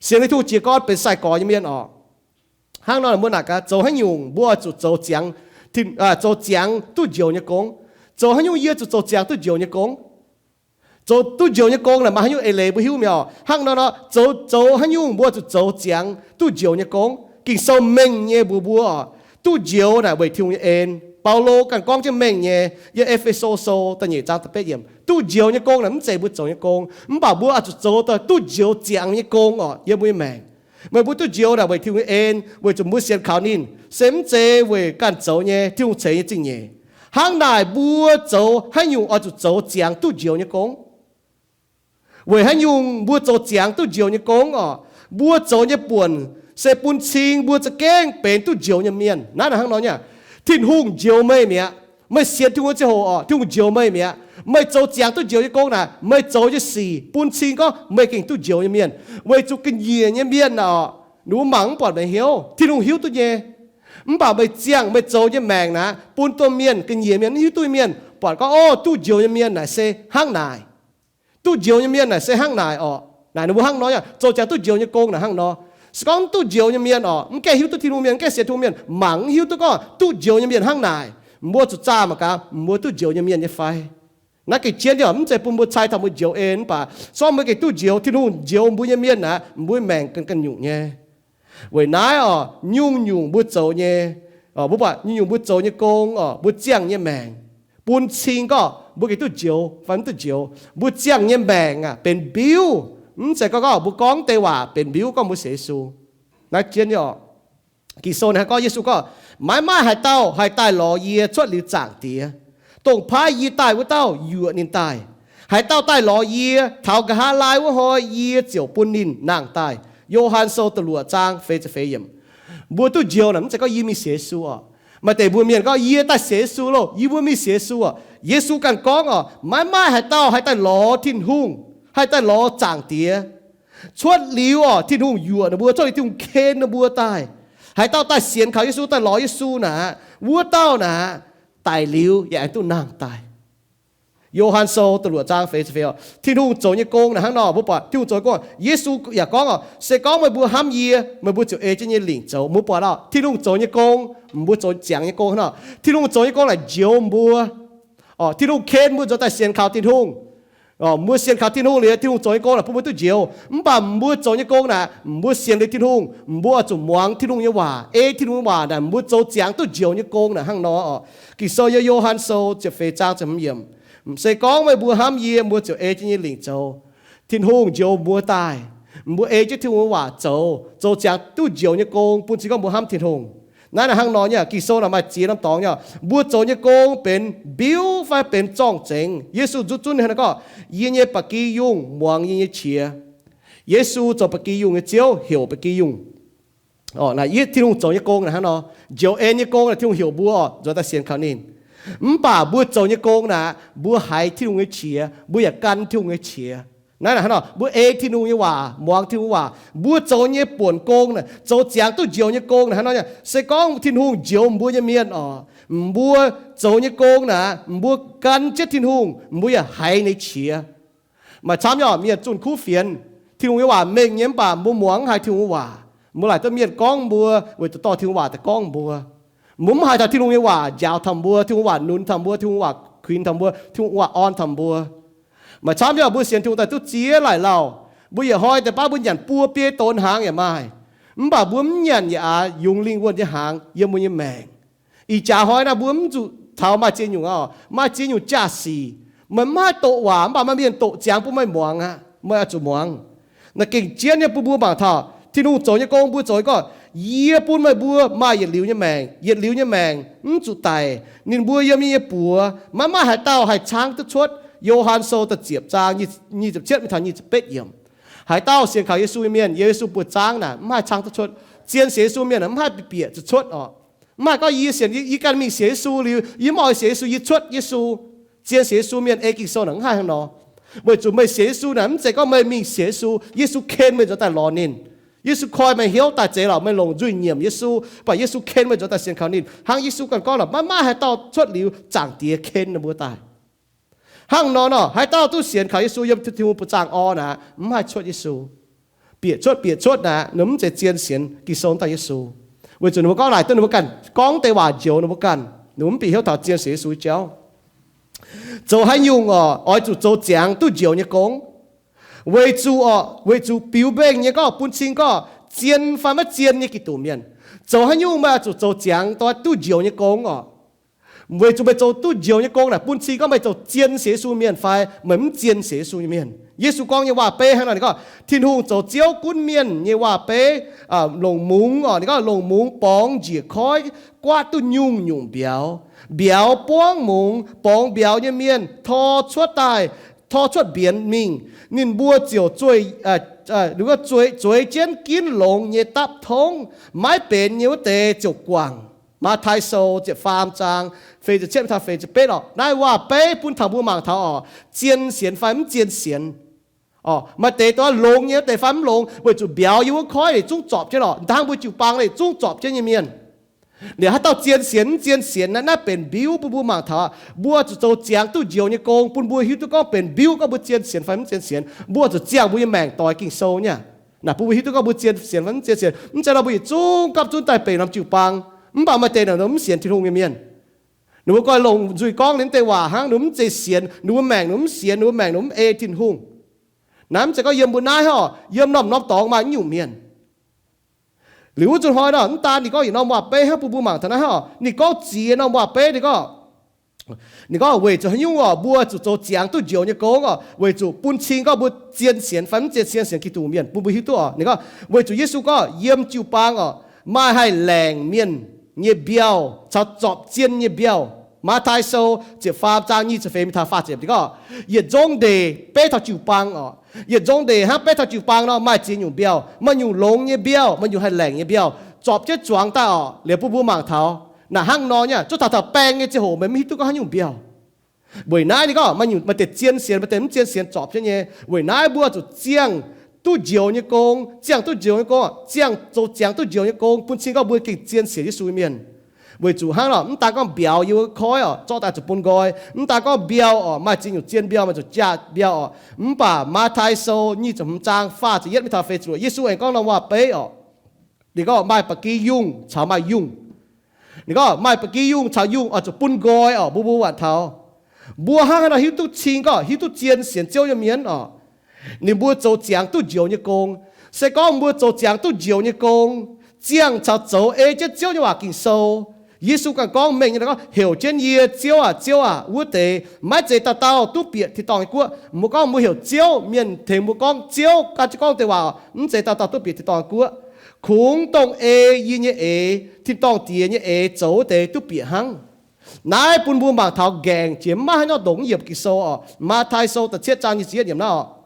Sienx liuz Tin-Hungh jiez gorn benx sai-gorx nyei mienh oc. Hnangv nor mbuo naaic gaax, zoux haaix nyungc mbuo oix zuqc zoux ziangx, zoux ziangx duqv njoux nyei gong. Zoux haaix nyungc yie zuqc zoux ziangx duqv njoux nyei gong. Zoux duqv njoux nyei gong naaic maaih haaix nyungc eix leiz mbuo hiuv mi'aqv oc. Hnangv nor nor, zoux, zoux haaix nyungc mbuo zuqc zoux ziangx duqv njoux nyei gong. Ging-Sou mengh nyei mbuox mbuo oc, duqv njoux naaic weic Tin-Hungh nyei en. Baulo ganh gorngv jienv mengh nyei, yiem E^fe^so Sou da'nyeic zaang da'betv yiemc. Duqv njoux nyei gong naaic mv zeiz mbuo zoux nyei gong, mv baac mbuo oix zuqc zoux daaih duqv njoux ziangx nyei gong oc yiem mbuo nyei maengc. Meih mbuo duqv njoux naaic weic Tin-Hungh nyei en, weic zuqc mbuo sienx kaux ninh, se mv zeiz weic ganh zoux nyei, Tin-Hungh ceix nyei zingh nyeic. Hnangv naaic mbuo zoux haaix nyungc oix zuqc zoux ziangx duqv njoux nyei gong. Weic haaix nyungc mbuo zoux ziangx duqv njoux nyei gong oc? Mbuo zoux nyei buonc se bun cing mbuo za'gengh benx duqv njoux nyei mienh. Naaiv hnangv nor nyei, Tin-Hungh njoux meih mi'aqv. Meih sienx Tin-Hungh nyei ziangh hoc oc, Tin-Hungh njoux meih mi'aqv. Meih zoux ziangx duqv njoux nyei gong naaic, meih zoux nyei sic bun cing gorngv meih gengh duqv njoux nyei mienh. Weic zuqc ga'nyiec nyei mienh naaic oc, ninh mbuo mangc mv buatc meih hnyouv, Tin-Hungh hiuv duqv nyei. Mv baac meih ziangh meih zoux nyei maengc naaic, bun domh mienh, ga'nyiec mienh, mv hiuv duqv nyei mienh buatc gorngv, o, duqv njoux nyei mienh naaic se hnangv naaic. Duqv njoux nyei mienh naaic se hnangv naaic oc. Naaic ninh mbuo hnangv nor, zoux ziangx duqv njoux nyei gong naaic hnangv nor. Se gorngv mv duqv njoux nyei mienh oc, mv gaengh hiuv duqv Tin-Hungh mienh, mv gaengh sienx Tin-Hungh mienh, mangc mv hiuv duqv gorngv duqv njoux nyei mienh hnangv naaic, mbuo zuqc zaah mangc gaax mbuo duqv njoux nyei mienh nyei fai. Naaiv gengh jienv nyei, mv zeiz bun mbuo cai taux mbuo njoux en, mv baac se gorngv mbuo gengh duqv njoux, Tin-Hungh njoux mbuo nyei mienh naaic, mbuo maengc ganh ganh nyungc nyei. Weic naaiv oc, nyungc-nyungc mbuo zoux nyei, mbuo buatc nyungc-nyungc mbuo zoux nyei gong oc, mbuo ziangh nyei maengc, bun cing gorngv mbuo gengh duqv njoux fai mv duqv njoux. Mbuo ziangh nyei maengc aah, benx mbiuv. Mv zeiz gorngv, gorngv mbuo gorngv deix waac benx mbiuv gorngv mbuo sienx Yesu. Naaiv jienv nyei oc. Ging-Sou naaiv gorngv, Yesu gorngv, Maiv maaih haaix dauh haih daaih lorz yie cuotv liuz zaangc Diex. Dongh paaiv yie daaih wuov dauh yuoqc ninh daaih. Haaix dauh daaih lorz yie, taux nqa'haav laai wuov hnoi yie ziouc bun ninh nangh daaih. Yo^han Sou da'luoqc zaang feix ziepc feix yiemc. Mbuo duqv njoux naaic mv zeiz gorngv yie mingh sienx Yesu oc. Maaih deix mbuo mienh gorngv, yie daaih sienx Yesu loh, yie mbuo mingh sienx Yesu oc. Yesu ganh gorngv oc, maiv maaih haaix dauh haih daaih lorz Tin-Hungh, haih daaih lorz zaangc Diex cuotv liuz oc Tin-Hungh yuoqc ninh mbuo, cuotv liuz Tin-Hungh ken ninh mbuo daaih. Haaix dauh daaih sienx kaux Yesu, daaih lorz Yesu naaic, wuov dauh naaic, daic liuz yaac aengx duqv nangh daaih. Yo^han Sou da'luoqc zaang feix ziepc feix oc. Tin-Hungh zoux nyei gong naaic hnangv nor, mbuo buatc Tin-Hungh zoux nyei gong. Yesu yaac gorngv oc, se gorngv meih mbuo hnamv yie, meih mbuo ziouc ei jienv yie nyei lingc zoux. Mbuo buatc oc, Tin-Hungh zoux nyei gong, mbuo zoux ziangx nyei gong hnangv nor. Tin-Hungh zoux nyei gong naaic njoux mbuo. Oc, Tin-Hungh ken mbuo nzuonx daaih sienx kaux Tin-Hungh. Mbuo sienx kaux Tin-Hungh liuz, Tin-Hungh zoux nyei gong naaic bun mbuo duqv njoux. Mv baac mbuo zoux nyei gong naaic, mbuo sienx liuz Tin-Hungh, mbuo oix zuqc muangx Tin-Hungh nyei waac, ei Tin-Hungh nyei waac naaic, mbuo zoux ziangx duqv njoux nyei gong naaic hnangv nor oc. Ging-Sou yiem Yo^han Sou ziepc feix zaang ziepc hmz yiemc, se gorngv meih mbuo hnamv yie, mbuo ziouc ei jienv yie nyei lingc zoux. Tin-Hungh njoux mbuo daaih, mbuo ei jienv Tin-Hungh nyei waac zoux, zoux ziangx duqv njoux nyei gong, bun cing gorngv mbuo hnamv Tin-Hungh. Naaiv naaic hnangv nor nyei, Ging-Sou naaic maaih ziex norm dorngx nyei. Mbuo zoux nyei gong benx mbiuv fai benx zorng-zengx? Yesu nzuqc zunv ninh gorngv, yie nyei ba'gi yungh muangx yie nyei qiex. Yesu zoux ba'gi yungh nyei Ziouv, heuc ba'gi yungh. Naaic Tin-Hungh zoux nyei gong naaic hnangv nor. Njoux en nyei gong naaic Tin-Hungh heuc mbuo oc, nzuonx daaih sienx kaux ninh. Mv baac mbuo zoux nyei gong naaic, mbuo haiz Tin-Hungh nyei qiex, mbuo yaac gan Tin-Hungh nyei qiex. Naaiv naaic hnangv nor, mbuo ei Tin-Hungh nyei waac, muangx Tin-Hungh waac, mbuo zoux nyei buonc gong naaic, zoux ziangx duqv njoux nyei gong naaic hnangv nor nyei. Se gorngv Tin-Hungh njoux mbuo nyei mienh oc, mbuo zoux nyei gong naaic, mbuo gan jienv Tin-Hungh, mbuo yaac haiz ninh qiex. Maaih camv nyei oc, mienh zunh kuv fienx, Tin-Hungh nyei waac mengh nyei mv baac mbuo muangx mv haiz Tin-Hungh waac. Mbuo laaic duqv mienh gorngv mbuo, weic zuqc dorh Tin-Hungh waac daaih gorngv mbuo. Mbuo mv haiz taux Tin-Hungh nyei waac njaaux taux mbuo, Tin-Hungh waac nunz taux mbuo, Tin-Hungh waac kuinx taux mbuo, Tin-Hungh waac orn taux mbuo. Maaih camv nyei oc, mbuo sienx Tin-Hungh daaih duqv ziex laaic lauh, mbuo yietc hnoi deix baav mbuo nyanc buo biei donx hnaangx yaac maaih. Mv baac mbuo mv nyanc yaac aax yungz lingh wuonh nyei hnaangx yiem mbuo nyei maengc. Ih jaax hnoi naaiv mbuo mv zuqc taux maaih ziex nyungc oc, maaih ziex nyungc jaa-sic. Meih mv haih doqc waac, mv baac maaih mienh doqc ziangx bun meih muangx aqv. Meih oix zuqc muangx. Naaiv gengh jienv nyei bun mbuo mangc taux Tin-Hungh zoux nyei gong, mbuo zoux nyei gong. Yie bun meih mbuo maaih yietc liuz nyei maengc. Yietc liuz nyei maengc mv zuqc daic. Ninh mbuo yiem yie nyei buoz, maiv maaih haaix dauh haih caangv duqv cuotv. Yo^han Sou da'ziepc zaang nyic ziepc cietv mingh taux nyic ziepc betv yiemc. Haaix dauh sienx kaux Yesu nyei mienh, Yesu buoz-zaangv naaic mv haih caangv duqv cuotv. Zien sienx Yesu mienh mv haih bieqc zuqc cuotv oc. Mv haih gorngv yie sienx, yie ganh mingh sienx Yesu liuz, yie mv oix sienx Yesu, yie cuotv Yesu. Zien sienx Yesu mienh ei Ging-Sou naaic mv haih hnangv nor. Weic zuqc meih sienx Yesu naaic mv zeiz gorngv meih mingh sienx Yesu, Yesu ken meih nzuonx daaih lorz ninh. Yesu koi meih hnyouv daaih zeiz lorqc, meih longc nzuih nyiemc Yesu, baac Yesu ken meih nzuonx daaih sienx kaux ninh. Hnangv Yesu ganh gorngv lorqc, maiv maaih haaix dauh cuotv liuz zaangc Diex ken ninh mbuo daaih. Hnangv nor nor, haaix dauh duqv sienx kaux Yesu yiem Tin-Hungh buoqc zaangv orn aqv, mv haih cuotv Yesu. Bieqc cuotv, bieqc cuotv aqv, ninh mv zeiz zien sienx Ging-Sou daaih Yesu. Weic zuqc ninh mbuo gorngv naaic duqv ninh mbuo ganh gorngv deix waac njoux ninh mbuo ganh, ninh mbuo mv bieqc hnyouv taux zien sienx Yesu nyei jauv. Zoux haaix nyungc orqc, oix zuqc zoux ziangx duqv njoux nyei gong. Weic zuqc orqc, weic zuqc biux mbenc nyei gorngv, bun cing gorngv zien fai maiv zien nyei Giduc mienh. Zoux haaix nyungc meih oix zuqc zoux ziangx dongh duqv njoux nyei gong orqc. Weic zuqc meih zoux duqv njoux nyei gong naaic bun cing gorngv meih zoux zien sienx Yesu mienh fai meih mv zien sienx Yesu nyei mienh. Yesu gorngv nyei waac-beiv hnangv nor, ninh gorngv Tin-Hungh zoux Ziouv gunv mienh nyei waac-beiv, longc mungz orqc, ninh gorngv longc mungz borngz njiec koiv, guaatv duqv nyungc-nyungc mbiauz. Mbiauz buangv mungz, borngz mbiauz nyei mienh tor cuotv daaih, tor cuotv mbienx mingh. Ninh mbuo ziouc zueiz, zueiz jienv ginv longx nyei dapv tongv. Maiv benx nyei wuov deix ziouc guangc. Matv^tai Sou ziepc faam zaang feix ziepc cietv taux feix ziepc betv orqc. Naaiv waac-beiv bun taux mbuo mangc taux orqc, zien sienx fai mv zien sienx. Orqc, maaih deix dongh longx nyei wuov deix fai mv longx, weic zuqc mbiauz yiem wuov koiv leiz zungv zorpc jienv orqc, hnangv mbuo jiu-baang leiz zungv zorpc jienv nyei mienh. Liuz haaix dauh zien sienx mv zien sienx naaiv, naaiv benx mbiuv bun mbuo mangc taux mbuo zuqc zoux ziangx duqv njoux nyei gong bun mbuo hiuv duqv gorngv benx mbiuv gorngv mbuo zien sienx fai mv zien sienx. Mbuo zuqc ziangh mbuo nyei maengc doix Ging-Sou nyei. Naaic bun mbuo hiuv duqv gorngv mbuo zien sienx fai mv zien sienx. Mv zeiz nor mbuo yietc zungv gapv zunv daaih benx norm jiu-baang. Mv baac maaih deix naaic mv sienx Tin-Hungh nyei mienh. Ninh mbuo ganh longc nzuih gorngv ninh deix waac hnangv, ninh mbuo mv zeiz sienx, ninh mbuo maengc ninh mbuo mv sienx, ninh mbuo maengc ninh mbuo mv ei Tin-Hungh. Naaiv mv zeiz gorngv yiem mbuo naaiv hnangv, yiem norm-norm dorngx maaih naaiv nyungc mienh. Liuz wuov zuqc hnoi nor, mv daan ninh gorngv yietc norm waac-beiv hnangv bun mbuo mangc taux naaiv hnangv, ninh gorngv ziex norm waac-beiv, ninh gorngv, ninh gorngv weic zuqc haaix nyungc orqc, mbuo zuqc zoux ziangx duqv njoux nyei gong orqc, weic zuqc bun cing gorngv mbuo zien sienx fai mv zien sienx, sienx Giduc mienh, bun mbuo hiuv duqv orqc. Ninh gorngv weic zuqc Yesu gorngv yiem jiu-baang orqc, maaih haih laengc mienh nyei mbiauh caux zorpc zien nyei mbiauh. Matv^tai Sou ziepc faam zaang nyic ziepc feix mingh taux faah ziepc, ninh gorngv yietc nzong ndeic beiv taux jiu-baang orqc. Yietc nzong ndeic hnangv beiv taux jiu-baang nor, maaih ziex nyungc mbiauh, maaih nyungc longx nyei mbiauh, maaih nyungc haih laengc nyei mbiauh, zorpc jienv zuangx daaih orqc. Liuz bun mbuo mangc taux naaic hnangv nor nyei, zuov taux taux baeng nyei ziangh hoc meih mv hiuv duqv gorngv haaix nyungc mbiauh. Weic naaiv ninh gorngv maaih nyungc, maaih deix zien sienx, maaih deix mv zien sienx zorpc jienv nyei. Weic naaiv mbuo zuqc ziangh duqv njoux nyei gong. Ziangh duqv njoux nyei gong, ziangh zoux ziangx duqv njoux nyei gong bun cing gorngv mbuo gengh zien sienx Yesu nyei mienh. Weic zuqc hnangv nor, mv daan gorngv mbiauz yiem wuov koiv orqc, zorqv daaih zuqc bun nqoi. Mv daan gorngv mbiauh orqc, maaih ziex nyungc zien mbiauh, maaih zuqc jaa mbiauh orqc. Mv baac Matv^tai Sou nyic ziepc hmz zaang faah ziepc yietv mingh taux feix ziepc luoqc, Yesu aengx gorngv norm waac-beiv orqc. Ninh gorngv maaih ba'gi yungh caux maaih yungh. Ninh gorngv maaih ba'gi yungh caux yungh oix zuqc bun nqoi orqc, mbuo mbuo wangc taux. Mbuo hnangv haaix nor hiuv duqv cing gorngv hiuv duqv zien sienx Ziouv nyei mienh orqc? Ninh mbuo zoux ziangx duqv njoux nyei gong. Se gorngv mbuo zoux ziangx duqv njoux nyei gong, ziangh caux zoux ei jienv Ziouv nyei waac Ging-Sou. Yesu ganh gorngv mengh nyei gorngv, heuc jienv yie, Ziouv aac, Ziouv aac, wuov deix maiv zeiz dauh dauh duqv bieqc tin-dorngh nyei guoqv. Mbuo gorngv mbuo heuc Ziouv, mienh tengx mbuo gorngv Ziouv, gan jienv gorngv deix waac, mv zeiz dauh dauh duqv bieqc tin-dorngh nyei guoqv. Kungx dongh ei yie nyei eix, tin-dorngh Diex nyei eix zoux wuov deix duqv bieqc hnangv. Naaiv bun mbuo mangc taux nqaengc jiex maiv haaix nyungc ndongc yiemc Ging-Sou orqc. Matv^tai Sou da'cietv zaang nyic ziepc yietv yiemc naaiv orqc.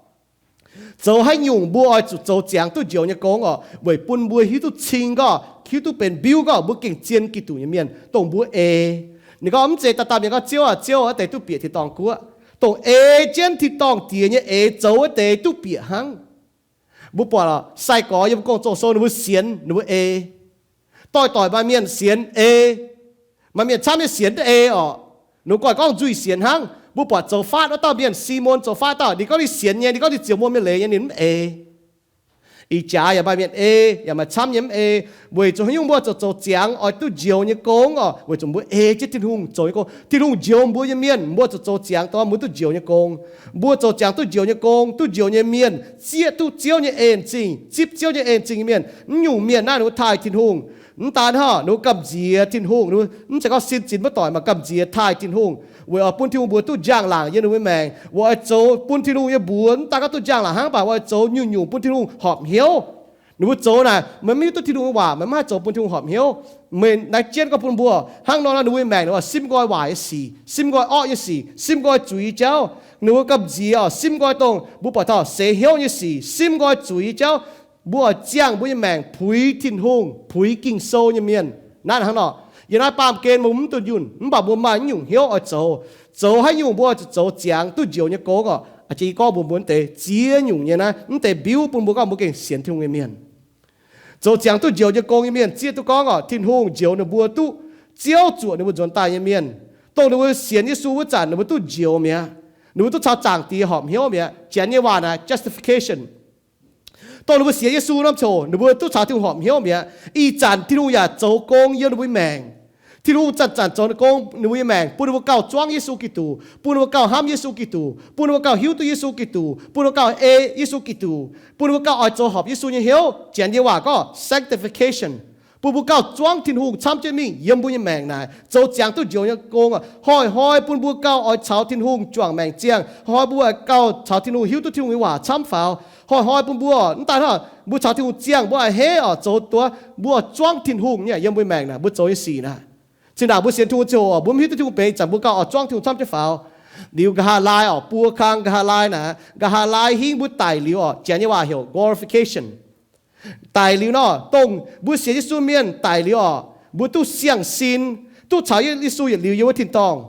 Zoux haaix nyungc mbuo oix zuqc zoux ziangx duqv njoux nyei gong orqc, weic bun mbuo hiuv duqv cing gorngv, hiuv duqv benx mbiuv gorngv mbuo gengh zien Giduc nyei mienh, dongh mbuo ei. Ninh gorngv mv zeiz dauh dauh mienh gorngv Ziouv aac, Ziouv aac, wuov deix duqv bieqc tin-dorngh guoqv. Dongh ei jienv tin-dorngh Diex nyei eix zoux wuov deix duqv bieqc hnangv. Mbuo buatc sai-gorx yiem Gong-Zoh sou ninh mbuo sienx ninh mbuo ei. Doix-doic maaih mienh sienx ei. Maaih mienh camv nyei sienx ei orqc. Ninh mbuo goiv gorngv nzuih sienx hnangv. Mbuo buatc zoux faatv wuov dauh mienh, Simon zoux faatv dauh, ninh gorngv ninh sienx nyei, ninh gorngv ninh ziouc muonh mienh leiz nyei, ninh mv ei. Ih jaax yaac maaih mienh ei, yaac maaih camv nyei mv ei. Weic zuqc haaix nyungc mbuo zuqc zoux ziangx oix duqv njoux nyei gong orqc? Weic zuqc mbuo ei jienv Tin-Hungh zoux nyei gong. Tin-Hungh njoux mbuo nyei mienh, mbuo zuqc zoux ziangx dongh mbuo duqv njoux nyei gong. Mbuo zoux ziangx duqv njoux nyei gong, duqv njoux nyei mienh zieqv duqv Ziouv nyei en-zingh, zipv Ziouv nyei en-zingh nyei mienh. Mv nyungc mienh naaiv ninh mbuo taaih Tin-Hungh. Mv daan hnangv, ninh mbuo gamh nziex Tin-Hungh, mv zeiz gorngv sin zinx muoz-doic, maaih gamh nziex taaih Tin-Hungh, weic oix bun Tin-Hungh mbuox duqv njang-laangc yiem ninh mbuo maengc, weic oix zoux bun Tin-Hungh nyei mbuox, mv daan gorngv duqv njang-laangc hnangv, mv baac weic oix zoux nyungc-nyungc bun Tin-Hungh horpc hnyouv. Ninh mbuo zoux naaic, meih mv hiuv duqv Tin-Hungh nyei waac, meih mv haih zoux bun Tin-Hungh horpc hnyouv. Meih naaiv jienv gorngv bun mbuo, hnangv nor ninh mbuo nyei maengc ninh mbuo simv nqoi waaic nyei sic, simv nqoi orqv nyei sic, simv nqoi zuiz nyei jauv. Ninh mbuo gamh nziex oc, simv nqoi dongh mbuo buatc taux seix hnyouv nyei sic, simv nqoi zuiz nyei jauv. Mbuo oix ziangh mbuo nyei maengc puix Tin-Hungh, puix Ging-Sou nyei mienh. Naaiv hnangv nor, yiem naaiv baamh gen mbuo mv dunh yunh, mv baac mbuo maaih nyungc hnyouv oix zoux. Zoux haaix nyungc mbuo oix zuqc zoux ziangx duqv njoux nyei gong orqc. A'jang yie gorngv mbuox mbuo naaiv deix ziex nyungc nyei naaiv, mv deix mbiuv bun mbuo gorngv mbuo gengh sienx Tin-Hungh nyei mienh. Zoux ziangx duqv njoux nyei gong nyei mienh zieqv duqv gorngv orqc, Tin-Hungh njoux ninh mbuo duqv ziouv zuoqc ninh mbuo nzuonx daaih nyei mienh. Dongh ninh mbuo sienx Yesu wuov zanc ninh mbuo duqv njoux mi'aqv. Ninh mbuo duqv caux Zaangc Diex horpc hnyouv mi'aqv. Janx nyei waac naaic justification. Dongh ninh mbuo sienx Yesu norm ziangh hoc ninh mbuo duqv caux Tin-Hungh horpc hnyouv mi'aqv. Ih zanc Tin-Hungh yaac zoux gong yiem ninh mbuo nyei maengc. Tin-Hungh zanc-zanc zoux gong ninh mbuo nyei maengc, bun ninh mbuo gauh zuangv Yesu Giduc, bun ninh mbuo gauh hnamv Yesu Giduc, bun ninh mbuo gauh hiuv duqv Yesu Giduc, bun ninh mbuo gauh ei Yesu Giduc, bun ninh mbuo gauh oix zoux horpc Yesu nyei hnyouv. Janx nyei waac gorngv sanctification. Bun mbuo gauh zuangv Tin-Hungh camv jienv mingh yiem mbuo nyei maengc naaic, zoux ziangx duqv njoux nyei gong. Hnoi-hnoi bun mbuo gauh oix caux Tin-Hungh juangc maengc ziangh. Hnoi-hnoi mbuo gauh caux Tin-Hungh hiuv duqv Tin-Hungh nyei waac camv faaux. Hnoi-hnoi bun mbuo mv daaih hnangv, mbuo caux Tin-Hungh ziangh, mbuo a'hneiv oc zoux duqv, mbuo zuangv Tin-Hungh nyei yiem mbuo maengc naaic, mbuo zoux nyei sic naaic. Zinh ndaangc mbuo sienx Tin-Hungh ziangh hoc mbuo mv hiuv duqv Tin-Hungh benx, ih zanc mbuo gauh oix zuangv Tin-Hungh camv jienv faaux. Liuz nqa'haav laai orqc, buo kang nqa'haav laai naaic, nqa'haav laai hingv mbuo daic liuz orqc, Janx nyei waac heuc glorification. Daic liuz nor, dongh mbuo sienx Yesu mienh daic liuz orqc, mbuo duqv siang-sin, duqv caux Yesu yietc liuz yiem wuov tin-dorngh.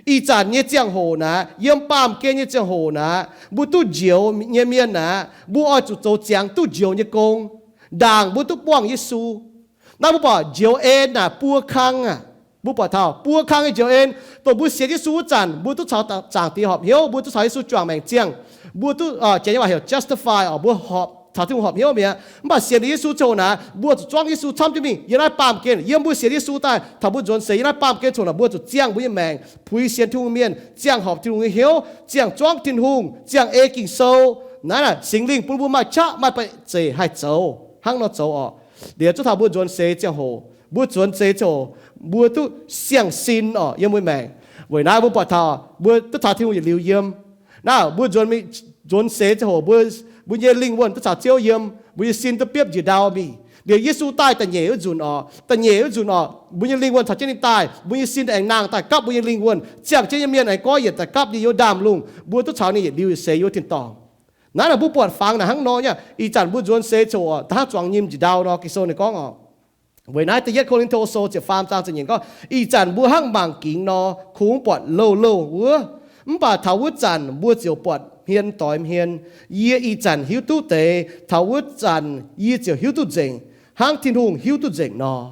Ih zanc nyei ziangh hoc naaic, yiem baamh gen nyei ziangh hoc naaic, mbuo duqv njoux nyei mienh naaic, mbuo oix zuqc zoux ziangx duqv njoux nyei gong, ndaangc mbuo duqv buangh Yesu. Naaiv mbuo buatc njoux en naaic buo kang aqv. Mbuo buatc taux buo kang nyei njoux en, dongh mbuo sienx Yesu wuov zanc mbuo duqv caux Zaangc Diex horpc hnyouv, mbuo duqv caux Yesu juangc maengc ziangh, mbuo duqv, Janx nyei waac heuc justify orqc, mbuo horpc caux Tin-Hungh horpc hnyouv mi'aqv. Mv baac sienx liuz Yesu ziangh hoc naaic, mbuo zuqc zuangv Yesu camv jienv mingh yiem naaiv baamh gen. Yiem mbuo sienx Yesu daaih taux mbuo nzuonx seix yiem naaiv baamh gen ziangh hoc naaic, mbuo zuqc ziangh mbuo nyei maengc, puix sienx Tin-Hungh mienh, ziangh horpc Tin-Hungh nyei hnyouv, ziangh ei Ging-Sou. Naaiv naaic Singx Lingh bun mbuo maaih qaqv maaih baeqc zeic haih zoux hnangv nor zoux orqc. Liuz zuov taux mbuo nzuonx seix ziangh hoc, mbuo nzuonx seix ziangh hoc, mbuo duqv siang-sin orqc yiem mbuo maengc. Weic naaiv mbuo buatc taux mbuo duqv caux Tin-Hungh yietc liuz yiem. Naaiv mbuo nzuonx, nzuonx seix ziangh hoc mbuo, mbuo nyei lingh wuonh duqv caux Ziouv yiem, mbuo nyei sin duqv biopv njiec ndau mingh. Liuz Yesu daaih da'nyeic wuov nzunc orqc, da'nyeic wuov nzunc orqc, mbuo nyei lingh wuonh caux jienv ninh daaih, mbuo nyei sin aengx nangh daaih gapv mbuo nyei lingh wuonh, ziangh jienv nyei mienh aengx goiv yienc daaih gapv nyei yiem ndaamv-lungh, mbuo duqv caux ninh yietc liuz yietc seix yiem wuov tin-dorngh. Naaiv naaic mbuo buatc fangx naaic hnangv nor nyei. Ih zanc mbuo nzuonx seix ziangh hoc da'hnangv zuangx nyim njiec ndau nor, Ging-Sou ninh gorngv orqc. Weic naaiv da'yietv Ko^lin^to Sou ziepc faam zaang ziepc nyeic gorngv, ih zanc mbuo hnangv mangc gingx nor kungx buatc louh louh wuov, mv baac taux wuov zanc mbuo ziouc buatc hmien doix hmien. Yie ih zanc hiuv duqv deix, taux wuov zanc yie ziouc hiuv duqv nzengc, hnangv Tin-Hungh hiuv duqv nzengc nor.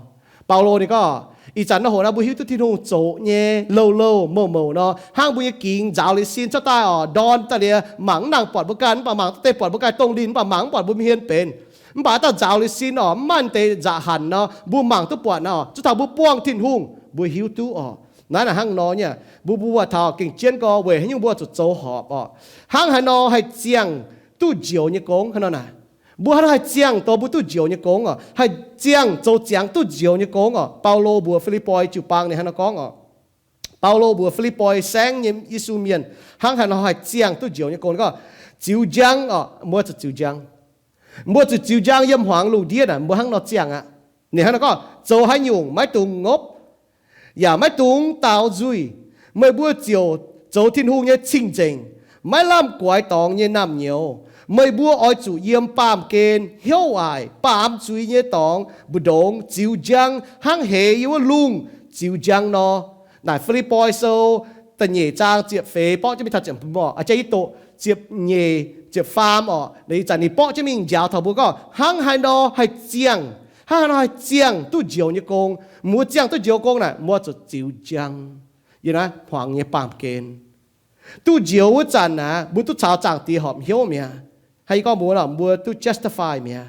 Baulo ninh gorngv, ih zanc nor hoc naaiv mbuo hiuv duqv Tin-Hungh zoqc nyei louh louh mouc mouc nor, hnangv mbuo nyei gingx nzaaux liuz sin cuotv daaih orqc, ndorn daaih liuz mangc mv nangc buatc mbuo ganh, mv baac mangc duqv deix buatc mbuo ganh dongh linh, mv baac mangc mv buatc mbuo hmien benx. Mv baac daaih nzaaux liuz sin orqc, mv maaih deix nzaqc hanc nor, mbuo mangc duqv buatc nor, zuov taux mbuo buangh Tin-Hungh, mbuo hiuv duqv orqc. Naaiv naaic hnangv nor nyei, mbuo, mbuo buatc taux gengh jienv gorx weic haaix nyungc mbuo zuqc zoux horpc orqc. Hnangv haaix nor haih ziangh duqv njoux nyei gong hnangv nor naaic? Mbuo hnangv nor haih ziangh douz mbuo duqv njoux nyei gong orqc, haih ziangh zoux ziangx duqv njoux nyei gong orqc. Baulo mbuox Fi^lipv^poi jiu-baang ninh hnangv nor gorngv orqc. Baulo mbuox Fi^lipv^poi saengv nyei Yesu mienh hnangv haaix nor haih ziangh duqv njoux nyei gong. Ninh gorngv, ziux njang orqc, mbuo zuqc ziux njang. Mbuo zuqc ziux njang yiem hmuangx lungh ndiev naaic, mbuo hnangv nor ziangh aqv. Ninh hnangv nor gorngv, zoux haaix nyungc maiv dungx ngopv, yaac maiv dungx daaux nzuih. Meih mbuo ziouc zoux Tin-Hungh nyei cing-nzengc, maiv lamh guaix dorngx nyei naamh nyouz. Meih mbuo oix zuqc yiem baamh gen hnyouv waaic, baamz zuiz nyei dorngx mbu'ndongx ziux njang hnangv heix yiem wuov lungh ziux njang nor. Naaic Fi^lipv^poi Sou da'nyeic zaang ziepc feix borqv jienv mingh taux ziepc, mv, a'jang yie doqc ziepc nyeic, ziepc faam orqc. Naaic ih zanc ninh borqv jienv mingh njaaux taux mbuo gorngv hnangv haaix nor haih ziangh, hnangv haaix nor haih ziangh duqv njoux nyei gong. Mbuo ziangh duqv njoux gong naaic, mbuo zuqc ziux njang yiem naaiv hmuangx nyei baamh gen. Duqv njoux wuov zanc naaic, mbuo duqv caux Zaangc Diex horpc hnyouv mi'aqv. Hnangv yie gorngv mbuox nor, mbuo duqv justify mi'aqv.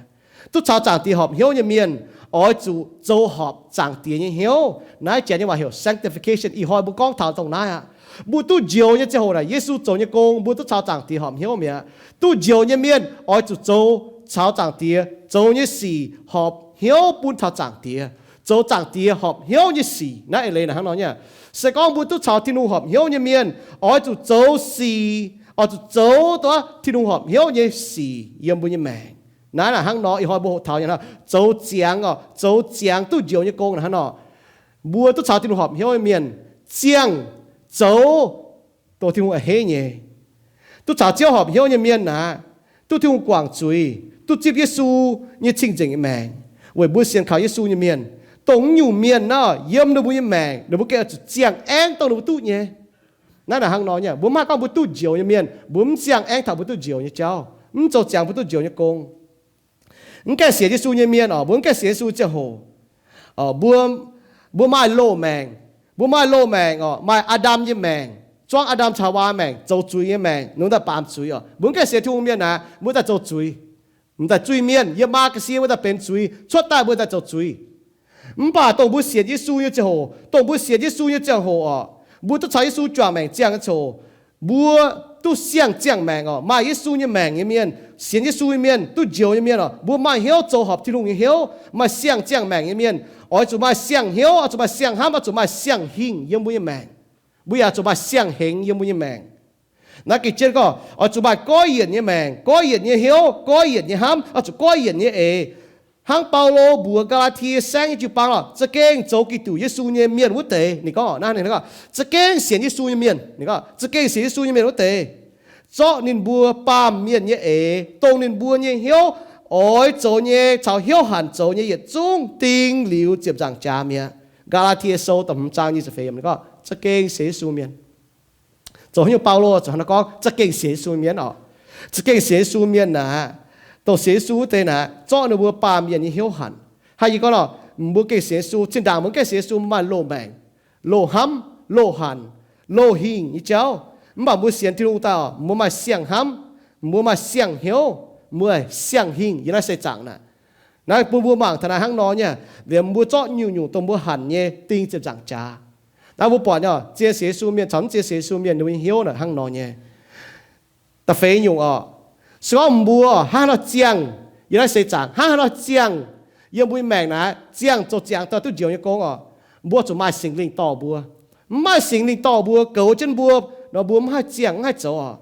Duqv caux Zaangc Diex horpc hnyouv nyei mienh oix zuqc zoux horpc Zaangc Diex nyei hnyouv. Naaiv janx nyei waac heuc sanctification. Ih hnoi mbuo gorngv taux dongh naaiv aqv. Mbuo duqv njoux nyei ziangh hoc naaic, Yesu zoux nyei gong, mbuo duqv caux Zaangc Diex horpc hnyouv mi'aqv. Duqv njoux nyei mienh oix zuqc zoux caux Zaangc Diex zoux nyei sic horpc hnyouv bun taux Zaangc Diex, zoux Zaangc Diex horpc hnyouv nyei sic. Naaiv eix leiz naaic hnangv nor nyei. Se gorngv mbuo duqv caux Tin-Hungh horpc hnyouv nyei mienh, oix zuqc zoux sic, oix zuqc zoux duqv Tin-Hungh horpc hnyouv nyei sic yiem mbuo nyei maengc. Naaiv naaic hnangv nor, ih hnoi mbuo hoqc taux nyei, zoux ziangx orqc, zoux ziangx duqv njoux nyei gong naaic hnangv nor. Mbuo duqv caux Tin-Hungh horpc hnyouv nyei mienh ziangh zoux dongh Tin-Hungh a'hneiv nyei. Duqv caux Ziouv horpc hnyouv nyei mienh naaic, duqv Tin-Hungh guangc zuiz, duqv zipv Yesu nyei cing-nzengc nyei maengc, weic mbuo sienx kaux Yesu nyei mienh. Dongh naaiv nyungc mienh naaic, yiem ninh mbuo nyei maengc ninh mbuo gengh oix zuqc ziangh aengv dongh ninh mbuo duqv nyei. Naaiv naaic hnangv nor nyei, mbuo maiv haih gorngv mbuo duqv njoux nyei mienh, mbuo mv ziangh aengv taux mbuo duqv njoux nyei jauv, mv zoux ziangx mbuo duqv njoux nyei gong. Mv gaengh sienx Yesu nyei mienh oc, mbuo mv gaengh sienx Yesu ziangh hoc, mbuo, mbuo maaih loz-maengc. Mbuo maaih loz-maengc oc, maaih Aa^ndam nyei maengc, zuangv Aa^ndam caux Haawaa maengc, zoux zuiz nyei maengc, ninh mbuo daaih baamz zuiz oc. Mbuo mv gaengh sienx Tin-Hungh mienh naaic, mbuo daaih zoux zuiz. M'daaih zuiz mienh, yiem maa ga'sie mbuo daaih benx zuiz, cuotv daaih mbuo daaih zoux zuiz. Mv baac dongh mbuo sienx Yesu nyei ziangh hoc, dongh mbuo sienx Yesu nyei ziangh hoc oc, mbuo duqv caux Yesu juangc maengc ziangh nyei ziangh hoc, mbuo duqv siang-ziangh maengc oc. Maaih Yesu nyei maengc nyei mienh, sienx Yesu nyei mienh, duqv njoux nyei mienh oc, mbuo maaih hnyouv zoux horpc Tin-Hungh nyei hnyouv, maaih siang-ziangh maengc nyei mienh. Oix zuqc maaih siang-hnyouv, oix zuqc maaih siang-hnamv, oix zuqc maaih siang-hingh yiem mbuo nyei maengc. Mbuo yaac zuqc maaih siang-hengx yiem mbuo nyei maengc. Naaiv gengh jienv gorngv oix zuqc maaih goiv yienc nyei maengc, goiv yienc nyei hnyouv, goiv yienc nyei hnamv, oix zuqc goiv yienc nyei eix. Hnangv Baulo mbuox Gaa^laa^tie Saengv nyei jiu-baang oc, za'gengh zoux Giduc Yesu nyei mienh wuov deix, ninh gorngv naaiv, ninh gorngv za'gengh sienx Yesu nyei mienh, ninh gorngv za'gengh sienx Yesu nyei mienh wuov deix, zorqv ninh mbuo baamh mienh nyei eix, dongh ninh mbuo nyei hnyouv oix zoux nyei caux hnyouv hanc zoux nyei yietc zungv ding liuz ziepc nzaangc jaax mi'aqv. Gaa^laa^tie Sou da'hmz zaang nyic ziepc feix yiemc ninh gorngv za'gengh sienx Yesu mienh. Zoux haaix nyungc Baulo zuqc hnangv naaiv gorngv za'gengh sienx Yesu mienh oc? Za'gengh sienx Yesu mienh naaic, dongh sienx Yesu wuov deix naaic, zorqv ninh mbuo baamh mienh nyei hnyouv hanc. Haaix nyungc gorngv nor, mbuo gengh sienx Yesu, zinh ndaangc mbuo gengh sienx Yesu, maaih loz-maengc, loz-hnamv, loz-hanc, loz-hingh nyei jauv. Mv baac mbuo sienx Tin-Hungh daaih oc, mbuo maaih siang-hnamv, mbuo maaih siang-hnyouv, mbuo maaih siang-hingh yiem naaiv seix zaangc naaic. Naaiv bun mbuo mangc taux naaiv hnangv nor nyei, liemh mbuo zorqv nyungc-nyungc dongh mbuo hanc nyei ding ziepc nzaangc jaax. Naaiv mbuo buatc nyei, zien sienx Yesu mienh caux mv zien sienx Yesu mienh ninh mbuo nyei hnyouv naaic hnangv nor nyei. Da'feix nyungc oc, se gorngv mbuo hnangv haaix nor ziangh yiem naaiv seix zaangc, hnangv haaix nor ziangh yiem mbuo nyei maengc naaic, ziangh zoux ziangx daaih duqv njoux nyei gong oc, mbuo zuqc maaih Singx Lingh dorh mbuo. Mv maaih Singx Lingh dorh mbuo, goux jienv mbuo nor, mbuo mv haih ziangh, mv haih zoux oc.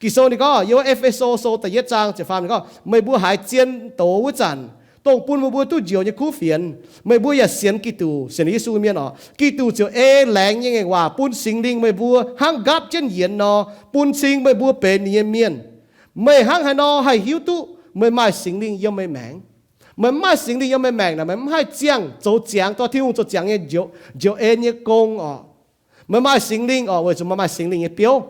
Ging-Sou ninh gorngv, yiem E^fe^so Sou da'yietv zaang ziepc faam ninh gorngv, meih mbuo haiz zien doz wuov zanc, dongh bun meih mbuo duqv njoux nyei kuv fienx, meih mbuo yaac sienx Giduc, sienx Yesu mienh oc, Giduc ziouc ei laengz nyei ngaengc waac bun Singx Lingh meih mbuo hnangv nqaapv jienv yienx nor, bun cing meih mbuo benx ninh nyei mienh. Meih hnangv haaix nor haih hiuv duqv meih maaih Singx Lingh yiem meih maengc? Meih mv maaih Singx Lingh yiem meih maengc naaic, meih mv haih ziangh zoux ziangx dorh Tin-Hungh zoux ziangx nyei njoux, njoux en nyei gong oc. Meih maaih Singx Lingh oc, weic zuqc meih maaih Singx Lingh nyei biouv.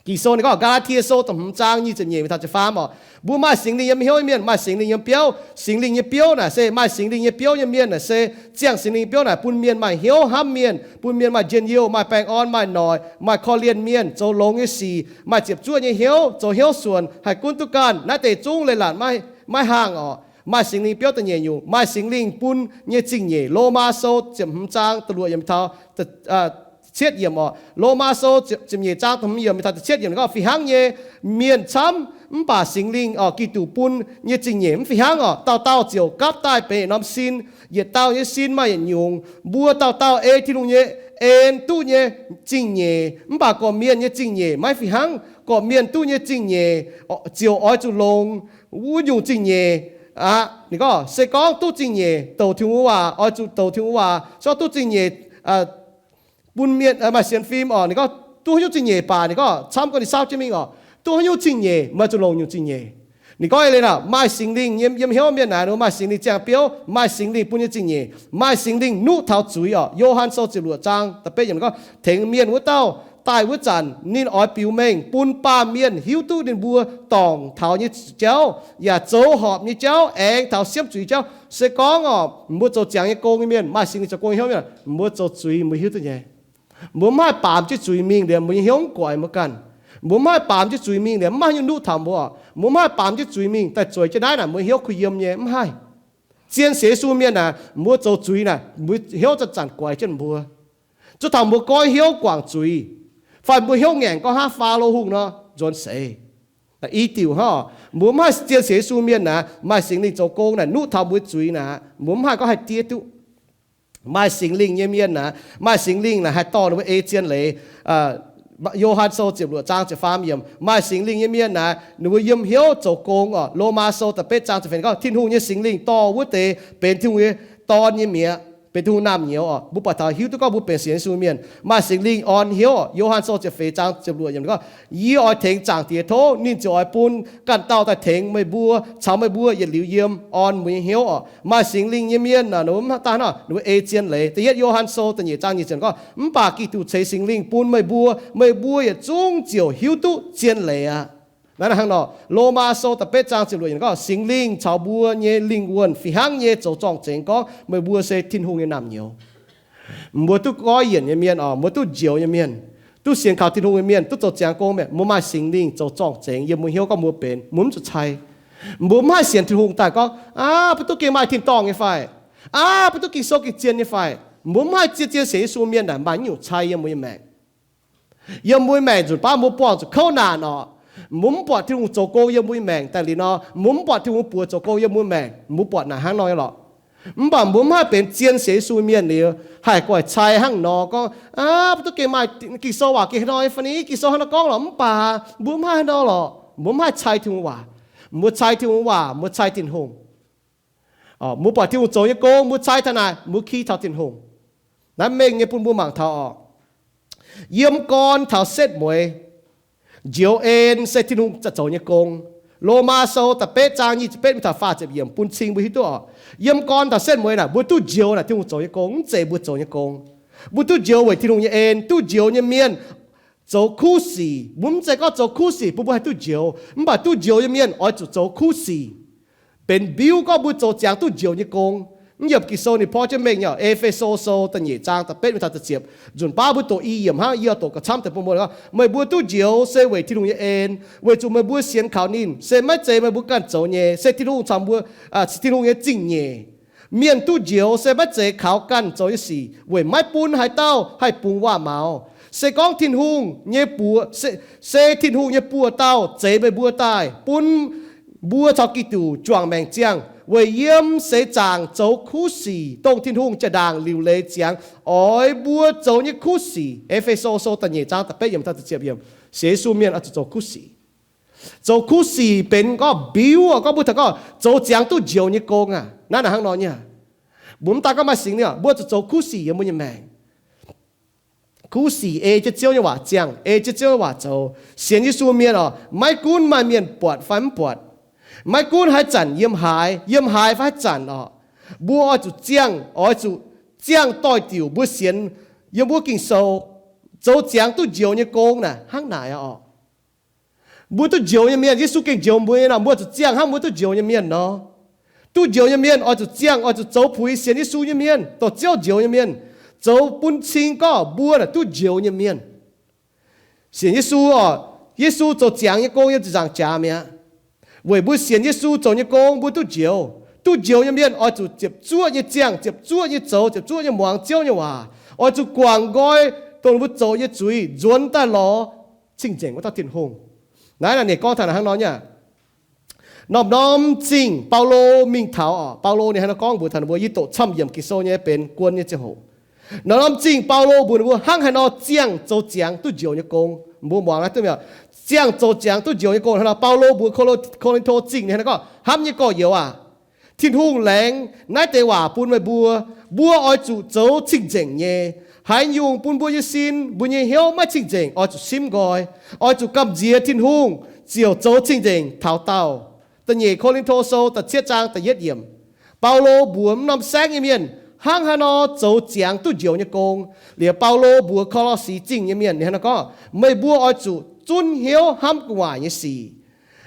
Ging-Sou ninh gorngv, Gaa^laa^tie Sou da'hmz zaang nyic ziepc nyeic mingh taux ziepc faam oc, mbuo maaih Singx Lingh yiem hnyouv nyei mienh, maaih Singx Lingh yiem biouv. Singx Lingh nyei biouv naaic se, maaih Singx Lingh nyei biouv nyei mienh naaic se, ziangh Singx Lingh biouv naaic bun mienh maaih hnyouv hnamv mienh, bun mienh maaih njien-youh, maaih baengh orn, maaih noic, maaih korv-lienh mienh, zoux longx nyei sic, maaih ziepc zuoqv nyei hnyouv, zoux hnyouv suonc, haih gunv duqv ganh. Naaiv deix zungv leiz-latc maiv, maiv haangh oc. Maaih Singx Lingh biouv da'nyeic nyungc, maaih Singx Lingh bun nyei zingh nyeic. Lomaa Sou ziepc hmz zaang da'luoqc yiemc taux cietv yiemc oc. Lomaa Sou ziepc nyeic zaang da'hmz yiemc mingh taux da'cietv yiemc gorngv, fih hnangv nyei, mienh camv mv baac Singx Lingh oc, Giduc bun nyei zingh nyeic mv fih hnangv oc, dauh dauh ziouc gapv daaih benx yietc norm sin. Yietc dauh nyei sin maaih yietc nyungc. Mbuo dauh dauh ei Tin-Hungh nyei en duqv nyei zingh nyeic, mv baac gorqv-mienh nyei zingh nyeic maiv fih hnangv. Gorqv-mienh duqv nyei zingh nyeic ziouc oix zuqc longx wuov nyungc zingh nyeic aqv. Ninh gorngv, se gorngv duqv zingh nyeic douc Tin-Hungh waac, oix zuqc douc Tin-Hungh waac. Se gorngv duqv zingh nyeic bun mienh maaih sienx fim oc. Ninh gorngv, duqv haaix nyungc zingh nyeic baac, ninh gorngv camv gorngv ninh saauv jienv mingh oc, duqv haaix nyungc zingh nyeic, meih zuqc longc nyungc zingh nyeic. Ninh gorngv eix leiz naaic, maaih Singx Lingh yiem, yiem hnyouv mienh naaic, ninh mbuo maaih Singx Lingh ziangh biouv, maaih Singx Lingh bun nyei zingh nyeic, maaih Singx Lingh nuqv taux zuiz oc. Yo^han Sou ziepc luoqc zaang da'betv yiemc gorngv, tengx mienh wuov dauh daaih wuov zanc, ninh oix biux mengh bun baamh mienh hiuv duqv ninh mbuo dorngc taux nyei jauv, yaac zoux horpc nyei jauv, aengx taux siemv zuiz jauv. Se gorngv oc, mbuo zoux ziangx nyei gong nyei mienh, maaih Singx Lingh zoux gong nyei hnyouv mienh, mbuo zoux zuiz mbuo hiuv duqv nyei. Mbuo mv haih baamz jienv zuiz mingh liemh mbuo nyei hnyouv mv guaix mbuo ganh. Mbuo mv haih baamz jienv zuiz mingh liemh mv maaih haaix nyungc nuqv taux mbuo. Mbuo mv haih baamz jienv zuiz mingh daaih zueiz jienv naaiv naaic mbuo hnyouv kuh yiem nyei, mv haih. Zien sienx Yesu mienh naaic, mbuo zoux zuiz naaic, mbuo hnyouv zanc-zanc guaix jienv mbuo, zuov taux mbuo goiv hnyouv guangc zuiz, fai mbuo hnyouv ngaengc gorngv hnangv Faalo Hungh nor, nzuonx seix. I diuc hnangv, mbuo mv haih zien sienx Yesu mienh naaic, maaih Singx Lingh zoux gong naaic nuqv taux mbuo zuiz naaic, mbuo mv haih gorngv haih diev duqv. Maaih Singx Lingh nyei mienh naaic, maaih Singx Lingh naaic haih dorh ninh mbuo ei zien leiz. Yo^han Sou ziepc luoqc zaang ziepc faam yiemc, maaih Singx Lingh nyei mienh naaic, ninh mbuo yiem hnyouv zoux gong oc. Lomaa Sou da'betv zaang ziepc feix gorngv, Tin-Hungh nyei Singx Lingh dorh wuov deix benx Tin-Hungh nyei dorn nyei mi'aqv, benx Tin-Hungh naamh nyouz oc. Mbuo buatc taux hiuv duqv gorngv mbuo benx sienx Yesu mienh, maaih Singx Lingh orn hnyouv oc. Yo^han Sou ziepc feix zaang ziepc luoqc yiemc gorngv, Yie oix tengx Zaangc Diex tov, ninh ziouc oix bun ganh dauh daaih tengx meih mbuo, caux meih mbuo yietc liuz yiem, orn mbuo nyei hnyouv oc. Maaih Singx Lingh nyei mienh naaic, ninh mbuo mv daaih hnangv, ninh mbuo ei zien leiz. Da'yietv Yo^han Sou da'nyeic zaang nyic ziepc gorngv, Mv baac Giduc ceix Singx Lingh bun meih mbuo, meih mbuo yietc zungv ziouc hiuv duqv zien leiz aqv. Naaiv hnangv nor, Lomaa Sou da'betv zaang ziepc luoqc yiemc gorngv, Singx Lingh caux mbuo nyei lingh wuonh fih hnangv nyei zoux zorng-zengx gorngv meih mbuo se Tin-Hungh nyei naamh nyouz. Mbuo duqv goiv yienc nyei mienh oc, mbuo duqv njoux nyei mienh, duqv sienx kaux Tin-Hungh nyei mienh, duqv zoux ziangx gong mienh, mbuo maaih Singx Lingh zoux zorng-zengx yiem mbuo hnyouv gorngv mbuo benx, mbuo mv zuqc cai. Mbuo mv haih sienx Tin-Hungh daaih gorngv, aav, mbuo duqv gengh maaih tin-dorngh nyei fai? Aav, mbuo duqv Ging-Sou gengh zien nyei fai? Mbuo mv haih zien-zien sienx Yesu mienh naaic maaih nyungc cai yiem mbuo nyei maengc. Yiem mbuo nyei maengc nzunc baav mbuo buangh zuqc kouv naanc oc. Mbuo mv buatc Tin-Hungh zoux gong yiem mbuo nyei maengc daaih liuz nor, mbuo mv buatc Tin-Hungh buoz zoux gong yiem mbuo maengc, mbuo buatc naaic hnangv nor nyei lorqc. Mv baac mbuo mv haih benx zien sienx Yesu mienh liuz haih guaix cai hnangv nor gorngv, aav, mbuo duqv gengh maaih Ging-Sou waac gengh hnoi fai ni, Ging-Sou hnangv nor gorngv lorqc. Mv baac mbuo mv haih hnangv nor lorqc. Mbuo mv haih cai Tin-Hungh waac. Mbuo cai Tin-Hungh waac, mbuo cai Tin-Hungh. Mbuo buatc Tin-Hungh zoux nyei gong, mbuo cai taux naaic, mbuo ki taux Tin-Hungh. Naaiv mengh nyei bun mbuo mangc taux oc. Yiem gorn taux setv mueiz, njoux en se Tin-Hungh zoux nyei gong. Lomaa Sou da'betv zaang nyic ziepc betv mingh taux faah ziepc yiemc bun cing mbuo hiuv duqv oc. Yiem gorn taux setv mueiz naaic, mbuo duqv njoux naaic Tin-Hungh zoux nyei gong, mv zeiz mbuo zoux nyei gong. Mbuo duqv njoux weic Tin-Hungh nyei en. Duqv njoux nyei mienh zoux kuv sic. Mbuo mv zeiz gorngv zoux kuv sic bun mbuo haih duqv njoux, mv baac duqv njoux nyei mienh oix zuqc zoux kuv sic, benx mbiuv gorngv mbuo zoux ziangx duqv njoux nyei gong. Mv yiem Ging-Sou ninh porv jienv mengh nyei, E^fe^so Sou da'nyeic zaang da'betv mingh taux da'ziepc. Nzunc baav mbuo doqc i yiemc hnangv, yie oix doqc gauh camv deix bun mbuo gorngv, meih mbuo duqv njoux se weic Tin-Hungh nyei en, weic zuqc meih mbuo sienx kaux ninh se maiv zeiz meih mbuo ganh zoux nyei, se Tin-Hungh caux mbuo, Tin-Hungh nyei zingh nyeic. Mienh duqv njoux se maiv zeiz kaux ganh zoux nyei sic, weic maiv bun haaix dauh haih bungx waac-maux. Se gorngv Tin-Hungh nyei buoz, se, se Tin-Hungh nyei buoz-dauh zeix meih mbuo daaih, bun mbuo caux Giduc juangc maengc ziangh, weic yiem seix zaangc zoux kuv sic, dongh Tin-Hungh jaa-ndaangc liuc leiz ziangx oix mbuo zoux nyei kuv sic. E^fe^so Sou da'nyeic zaang da'betv yiemc taux da'ziepc yiemc. Sienx Yesu mienh oix zuqc zoux kuv sic. Zoux kuv sic benx gorngv mbiuv, gorngv mbuo taux gorngv zoux ziangx duqv njoux nyei gong aqv. Naaiv naaic hnangv nor nyei. Mbuo mv daan gorngv maaih Singx Lingh, mbuo zuqc zoux kuv sic yiem mbuo nyei maengc. Kuv sic ei jienv Ziouv nyei waac ziangh, ei jienv Ziouv nyei waac zoux. Sienx Yesu mienh oc, maiv gunv maaih mienh buatc fai mv buatc, maiv gunv haaix zanc yiem haaix, yiem haaix fai haaix zanc oc, mbuo oix zuqc ziangh, oix zuqc ziangh doix-diuc mbuo sienx yiem wuov Ging-Sou, zoux ziangx duqv njoux nyei gong naaic hnangv naaic oc. Mbuo duqv njoux nyei mienh, Yesu gengh njoux mbuo nyei nor, mbuo zuqc ziangh hnangv mbuo duqv njoux nyei mienh nor. Duqv njoux nyei mienh oix zuqc ziangh, oix zuqc zoux puix sienx Yesu nyei mienh, dorh Ziouv njoux nyei mienh, zoux bun cing gorngv mbuo naaic duqv njoux nyei mienh. Sienx Yesu oc, Yesu zoux ziangx nyei gong yiem ziepc nzaangc jaax mi'aqv. Weic mbuo sienx Yesu zoux nyei gong mbuo duqv njoux. Duqv njoux nyei mienh oix zuqc ziepc zuoqv nyei ziangh, ziepc zuoqv nyei zoux, ziepc zuoqv nyei muangx Ziouv nyei waac. Oix zuqc guangc nqoi dongh mbuo zoux nyei zuiz nzuonx daaih lorz cing-nzengc wuov dauh Tin-Hungh. Naaiv naaic ninh gorngv taux naaic hnangv nor nyei. Norm-norm zingh Baulo mingh taux oc, Baulo ninh hnangv nor gorngv mbuox taux ninh mbuo, yie doqc camv yiemc Ging-Sou nyei benx guon nyei ziangh hoc. Norm-norm zingh Baulo mbuox ninh mbuo hnangv haaix nor ziangh zoux ziangx duqv njoux nyei gong. Mbuo muangx naaiv duqv mi'aqv. Ziangh zoux ziangx duqv njoux nyei gong hnangv nor, Baulo mbuox Ko-, Ko^lin^to Zingh ninh hnangv nor gorngv, hnamv nyei gorx-youz aac, Tin-Hungh laengz naaiv deix waac bun meih mbuo. Mbuo oix zuqc zoux cing-nzengc nyei. Haaix nyungc bun mbuo nyei sin, mbuo nyei hnyouv maiv cing-nzengc, oix zuqc simv nqoi. Oix zuqc gamh nziex Tin-Hungh, ziouc zoux cing-nzengc taux daauh. Da'nyeic Ko^lin^to Sou da'cietv zaang da'yietv yiemc. Baulo mbuox norm-norm saengv nyei mienh hnangv haaix nor zoux ziangx duqv njoux nyei gong. Liuz Baulo mbuox Ko^lo^si Zingh nyei mienh ninh hnangv nor gorngv, meih mbuo oix zuqc zunv hnyouv hnamv gu'nguaaic nyei sic,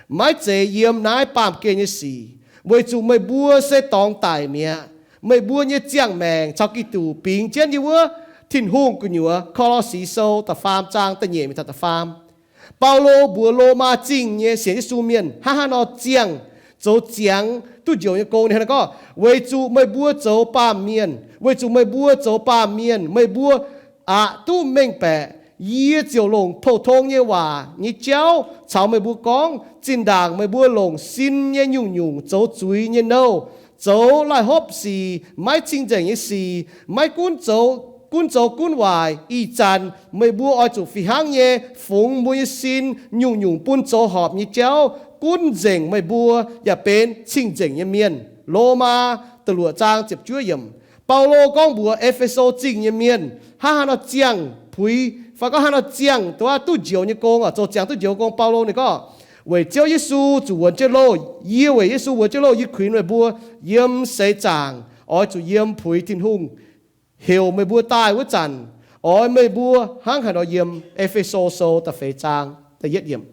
maiv zeiz yiem naaiv baamh gen nyei sic, weic zuqc meih mbuo se dorngx daic mi'aqv. Meih mbuo nyei ziangh maengc caux Giduc bingx jienv yiem wuov Tin-Hungh gu'nyuoz. Ko^lo^si Sou da'faam zaang da'nyeic mingh taux da'faam. Baulo mbuox Lomaa Zingh nyei sienx Yesu mienh hnangv haaix nor ziangh zoux ziangx duqv njoux nyei gong. Ninh hnangv naaiv gorngv, weic zuqc meih mbuo zoux baamh mienh, weic zuqc meih mbuo zoux baamh mienh, meih mbuo aqc duqv mengh baeqc. Yie ziouc longc pou-tong nyei waac nyei jauv caux meih mbuo gorngv. Zinh ndaangc meih mbuo longc sin nyei nyungc-nyungc zoux zuiz nyei nouh, zoux laih hopv sic, maiv cing-nzengc nyei sic, maiv gunv zoux, gunv zoux gunv waaic. Ih zanc meih mbuo oix zuqc fih hnangv nyei fungx mbuo nyei sin nyungc-nyungc bun zoux horpc nyei jauv, gunv nzengc meih mbuo yaac benx cing-nzengc nyei mienh. Lomaa da'luoqc zaang ziepc juov yiemc. Baulo gorngv mbuox E^fe^so Zingh nyei mienh hnangv haaix nor ziangh puix, fai gorngv haaix nor ziangh duqv, duqv njoux nyei gong, zoux ziangx duqv njoux gong. Baulo ninh gorngv, weic Ziouv Yesu zuqc wuonx jienv loh, yie weic Yesu wuonx jienv loh, yie kuinx meih mbuo yiem seix zaangc oix zuqc yiem puix Tin-Hungh heuc meih mbuo daaih wuov zanc, oix meih mbuo hnangv haaix nor yiem. E^fe^so Sou da'feix zaang da'yietv yiemc.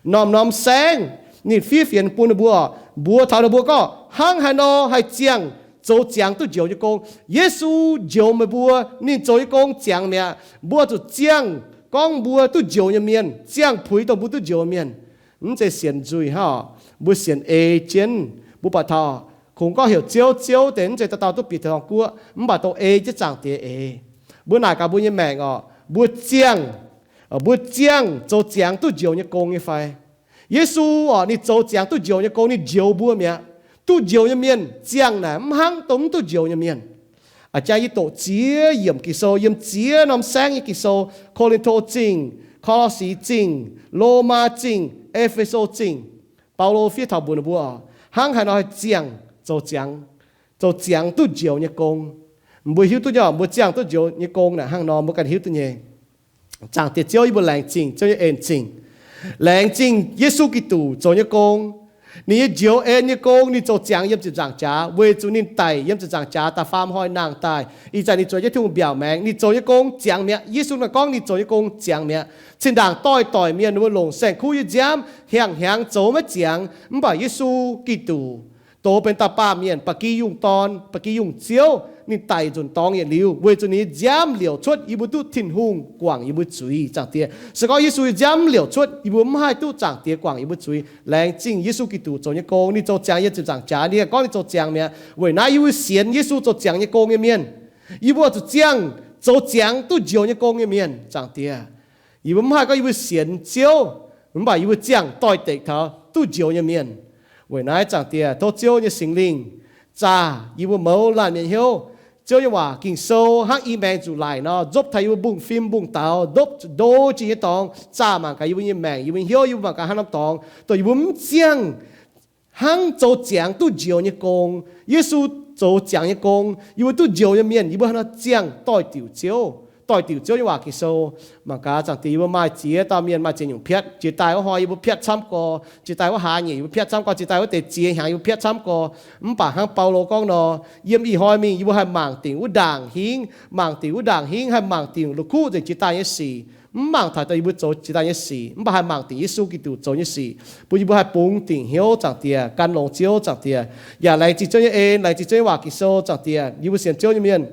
norm-norm saengv ninh fiev fienx bun ninh mbuo. Mbuo taux ninh mbuo gorngv, hnangv haaix nor haih ziangh zoux ziangx duqv njoux nyei gong? Yesu njoux meih mbuo, ninh zoux nyei gong ziangx mi'aqv. Mbuo zuqc ziangh gorngv mbuo duqv njoux nyei mienh, ziangh puix dongh mbuo duqv njoux nyei mienh. Mv zeiz sienx nzuih hnangv oc. Mbuo sienx ei jienv. Mbuo baac taux kungx gorngv heuc Ziouv, Ziouv deix, mv zeiz dauh dauh duqv bieqc taux guoqv, mv baac dongh ei jienv Zaangc Diex eix. Mbuo naaic gaax mbuo nyei maengc oc, mbuo ziangh, mbuo ziangh zoux ziangx duqv njoux nyei gong nyei fai? Yesu oc, ninh zoux ziangx duqv njoux nyei gong, ninh njoux mbuo mi'aqv. Duqv njoux nyei mienh ziangh naaic mv hnangv dongh mv duqv njoux nyei mienh. A'jang yie doqc ziex yiemc Ging-Sou, yiem ziex norm saengv nyei Ging-Sou, Ko^lin^to Zingh, Ko^lo^si Zingh, Lomaa Zingh, E^fe^so Zingh. Baulo fiev taux mbuox ninh mbuo oc, hnangv haaix nor haih ziangh zoux ziangx, zoux ziangx duqv njoux nyei gong. Mbuo hiuv duqv nyei, mbuo ziangh duqv njoux nyei gong naaic hnangv nor, mbuo ganh hiuv duqv nyei. Zaangc Diex Ziouv, yie mbuo laengz zingh Ziouv nyei en zingh. Laengz zingh Yesu Giduc zoux nyei gong. Ninh nyei njoux en nyei gong, ninh zoux ziangx yiem ziepc nzaangc jaax, weic zuqc ninh daic yiem ziepc nzaangc jaax da'faam hnoi nangh daaih. Ih zanc ninh zueiz jienv Tin-Hungh mbiaauc maengx, ninh zoux nyei gong ziangx mi'aqv. Yesu naaic gorngv ninh zoux nyei gong ziangx mi'aqv. Zinh ndaangc doix-doic mienh ninh mbuo longc saeng-kuv nyei nziaamv hnyangx-hnyangx zoux maiv ziangx, mv baac Yesu Giduc dox benx dauh baamh mienh, ba'gi yungh dorn, ba'gi yungh Ziouv, ninh daic nzunc dorngx yietc liuz, weic zuqc ninh nyei nziaamv liouc cuotv yie mbuo duqv Tin-Hungh guangc yie mbuo zuiz, Zaangc Diex. Se gorngv Yesu nyei nziaamv mv liouc cuotv, yie mbuo mv haih duqv Zaangc Diex guangc yie mbuo zuiz. Laengz zingh Yesu Giduc zoux nyei gong, ninh zoux ziangx yiem ziepc nzaangc jaax, ninh haih gorngv ninh zoux ziangx mi'aqv. Weic naaiv yie mbuo sienx Yesu zoux ziangx nyei gong nyei mienh, yie mbuo zuqc ziangh zoux ziangx duqv njoux nyei gong nyei mienh, Zaangc Diex. Yie mbuo mv haih gorngv yie mbuo sienx Ziouv, mv baac yie mbuo ziangh doix-dekc taux duqv njoux nyei mienh. Weic naaiv, Zaangc Diex, tov Ziouv nyei Singx Lingh zaah yie mbuo mouz laanh mienh hnyouv. Ziouv nyei waac Ging-Sou hnangv i maengx nzuqc laic nor, nzopv taux yie mbuo mbungv-fim mbungv-daux, nzopv ndo jiex nyei dorngx, zaah mangc gaax yie mbuo nyei maengc, yie mbuo hnyouv, yie mbuo mangc gaax haaix norm dorngx, dongh yie mbuo mv ziangh hnangv zoux ziangx duqv njoux nyei gong, Yesu zoux ziangx nyei gong, yie mbuo duqv njoux nyei mienh, yie mbuo haaix nor ziangh doix-diuc Ziouv, doix-diuc Ziouv nyei waac Ging-Sou. Mangc gaax, Zaangc Diex, yie mbuo maaih ziex dauh mienh maaih ziex nyungc piatv. Jiex daaih wuov hnoi yie mbuo piatv camv gorx, jiex daaih wuov hlaax nyeic yie mbuo piatv camv gorx, jiex daaih wuov deix ziex hnyangx yie mbuo piatv camv gorx. Mv baac hnangv Baulo gorngv nor, yiem ih hnoi mingh yie mbuo haih mangc dingc wuov ndaangc hingv, mangc dingc wuov ndaangc hingv, haih mangc dingc la'kuqv nzengc jiex daaih nyei sic. Mv mangc taux dongh yie mbuo zoux jiex daaih nyei sic, mv baac haih mangc dingc Yesu Giduc zoux nyei sic, bun yie mbuo haih bungx dingc hnyouv, Zaangc Diex, gan longx Ziouv, Zaangc Diex. Yaac laengz zingh Ziouv nyei en, laengz zingh Ziouv nyei waac Ging-Sou, Zaangc Diex. Yie mbuo sienx Ziouv nyei mienh,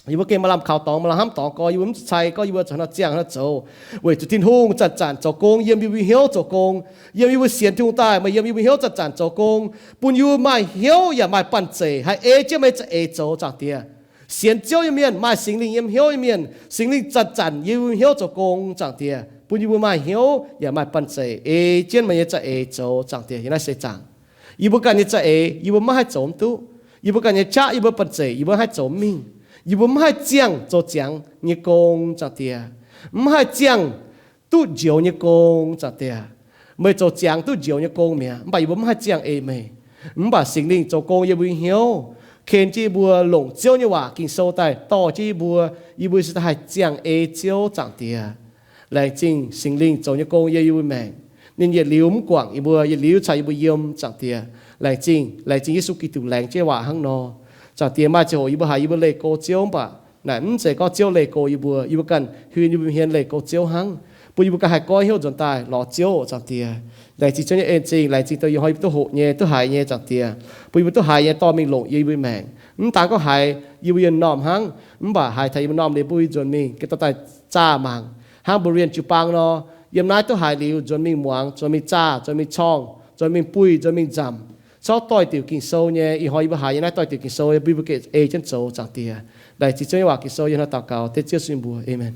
yie mbuo gengh maaih lamh kaux dorngx, maaih lamh hnamv dorngx gorx, yie mbuo mv zuqc cai gorngv yie mbuo zuqc haaix nor ziangh haaix nor zoux, weic zuqc Tin-Hungh zanc-zanc zoux gong yiem yie mbuo hnyouv zoux gong. Yiem yie mbuo sienx Tin-Hungh daaih, maaih yiem yie mbuo hnyouv zanc-zanc zoux gong, bun yie mbuo maaih hnyouv yaac maaih banh zeic haih ei jienv meih za'eix zoux, Zaangc Diex. Sienx Ziouv nyei mienh, maaih Singx Lingh yiem hnyouv nyei mienh, Singx Lingh zanc-zanc yiem yie mbuo hnyouv zoux gong, Zaangc Diex, bun yie mbuo maaih hnyouv yaac maaih banh zeic ei jienv meih nyei za'eix zoux, Zaangc Diex. Yiem naaiv seix zaangc, yie mbuo ganh nyei za'eix yie mbuo maiv haih zoux mv duqv. Yie mbuo ganh nyei qaqv, yie mbuo banh zeic yie mbuo maiv haih zoux mv mingh. Yie mbuo maiv haih ziangh zoux ziangx nyei gong, Zaangc Diex, mv haih ziangh duqv njoux nyei gong, Zaangc Diex. Meih zoux ziangx duqv njoux nyei gong mi'aqv, mv baac yie mbuo mv haih ziangh ei meih. Mv baac Singx Lingh zoux gong yiem mbuo hnyouv, ken jienv yie mbuo longc Ziouv nyei waac Ging-Sou daaih dorh jienv yie mbuo, yie mbuo se daaih haih ziangh ei Ziouv, Zaangc Diex. Laengz zingh Singx Lingh zoux nyei gong yiem yie mbuo maengc. Ninh yietc liuz mv guangc yie mbuo, yietc liuz caux yie mbuo yiem, Zaangc Diex. Laengz zingh, laengz zingh Yesu Giduc laengz jienv waac hnangv nor. Zaangc Diex, maaih ziangh hoc yie mbuo haiz yie mbuo leih go Ziouv, mv baac naaic mv zeiz gorngv Ziouv leih go yie mbuo. Yie mbuo ganh huin yie mbuo hmien leih go Ziouv hnangv, bun yie mbuo ganh haih goiv hnyouv nzuonx daaih lorz Ziouv, Zaangc Diex. Laengz zingh Ziouv nyei en-zingh, laengz zingh dongh ih hnoi yie mbuo duqv hoqc nyei, duqv haiz nyei, Zaangc Diex, bun yie mbuo duqv haiz nyei dorh mingh longc yie mbuo maengc. Mv daan gorngv haiz yie mbuo yiem norm hnangv, mv baac haiz taux yie mbuo norm liuz bun yie nzuonx mingh gengh dorh daaih zaah mangc, hnangv mbuo Rienh Jiu-Baang nor, yiem naaiv duqv haiz liuz nzuonx mingh muangx, nzuonx mingh zaah, nzuonx mingh corngh, nzuonx mingh buih, nzuonx mingh nzamc, corc doix-diuc Ging-Sou nyei. Ih hnoi yie mbuo haiz nyei naaiv doix-diuc Ging-Sou bun yie mbuo gengh ei jienv zoux, Zaangc Diex. Laengz zingh Ziouv nyei waac Ging-Sou yiem haaix dauh daux gaux dengv Ziouv sin mbuox, Aamen.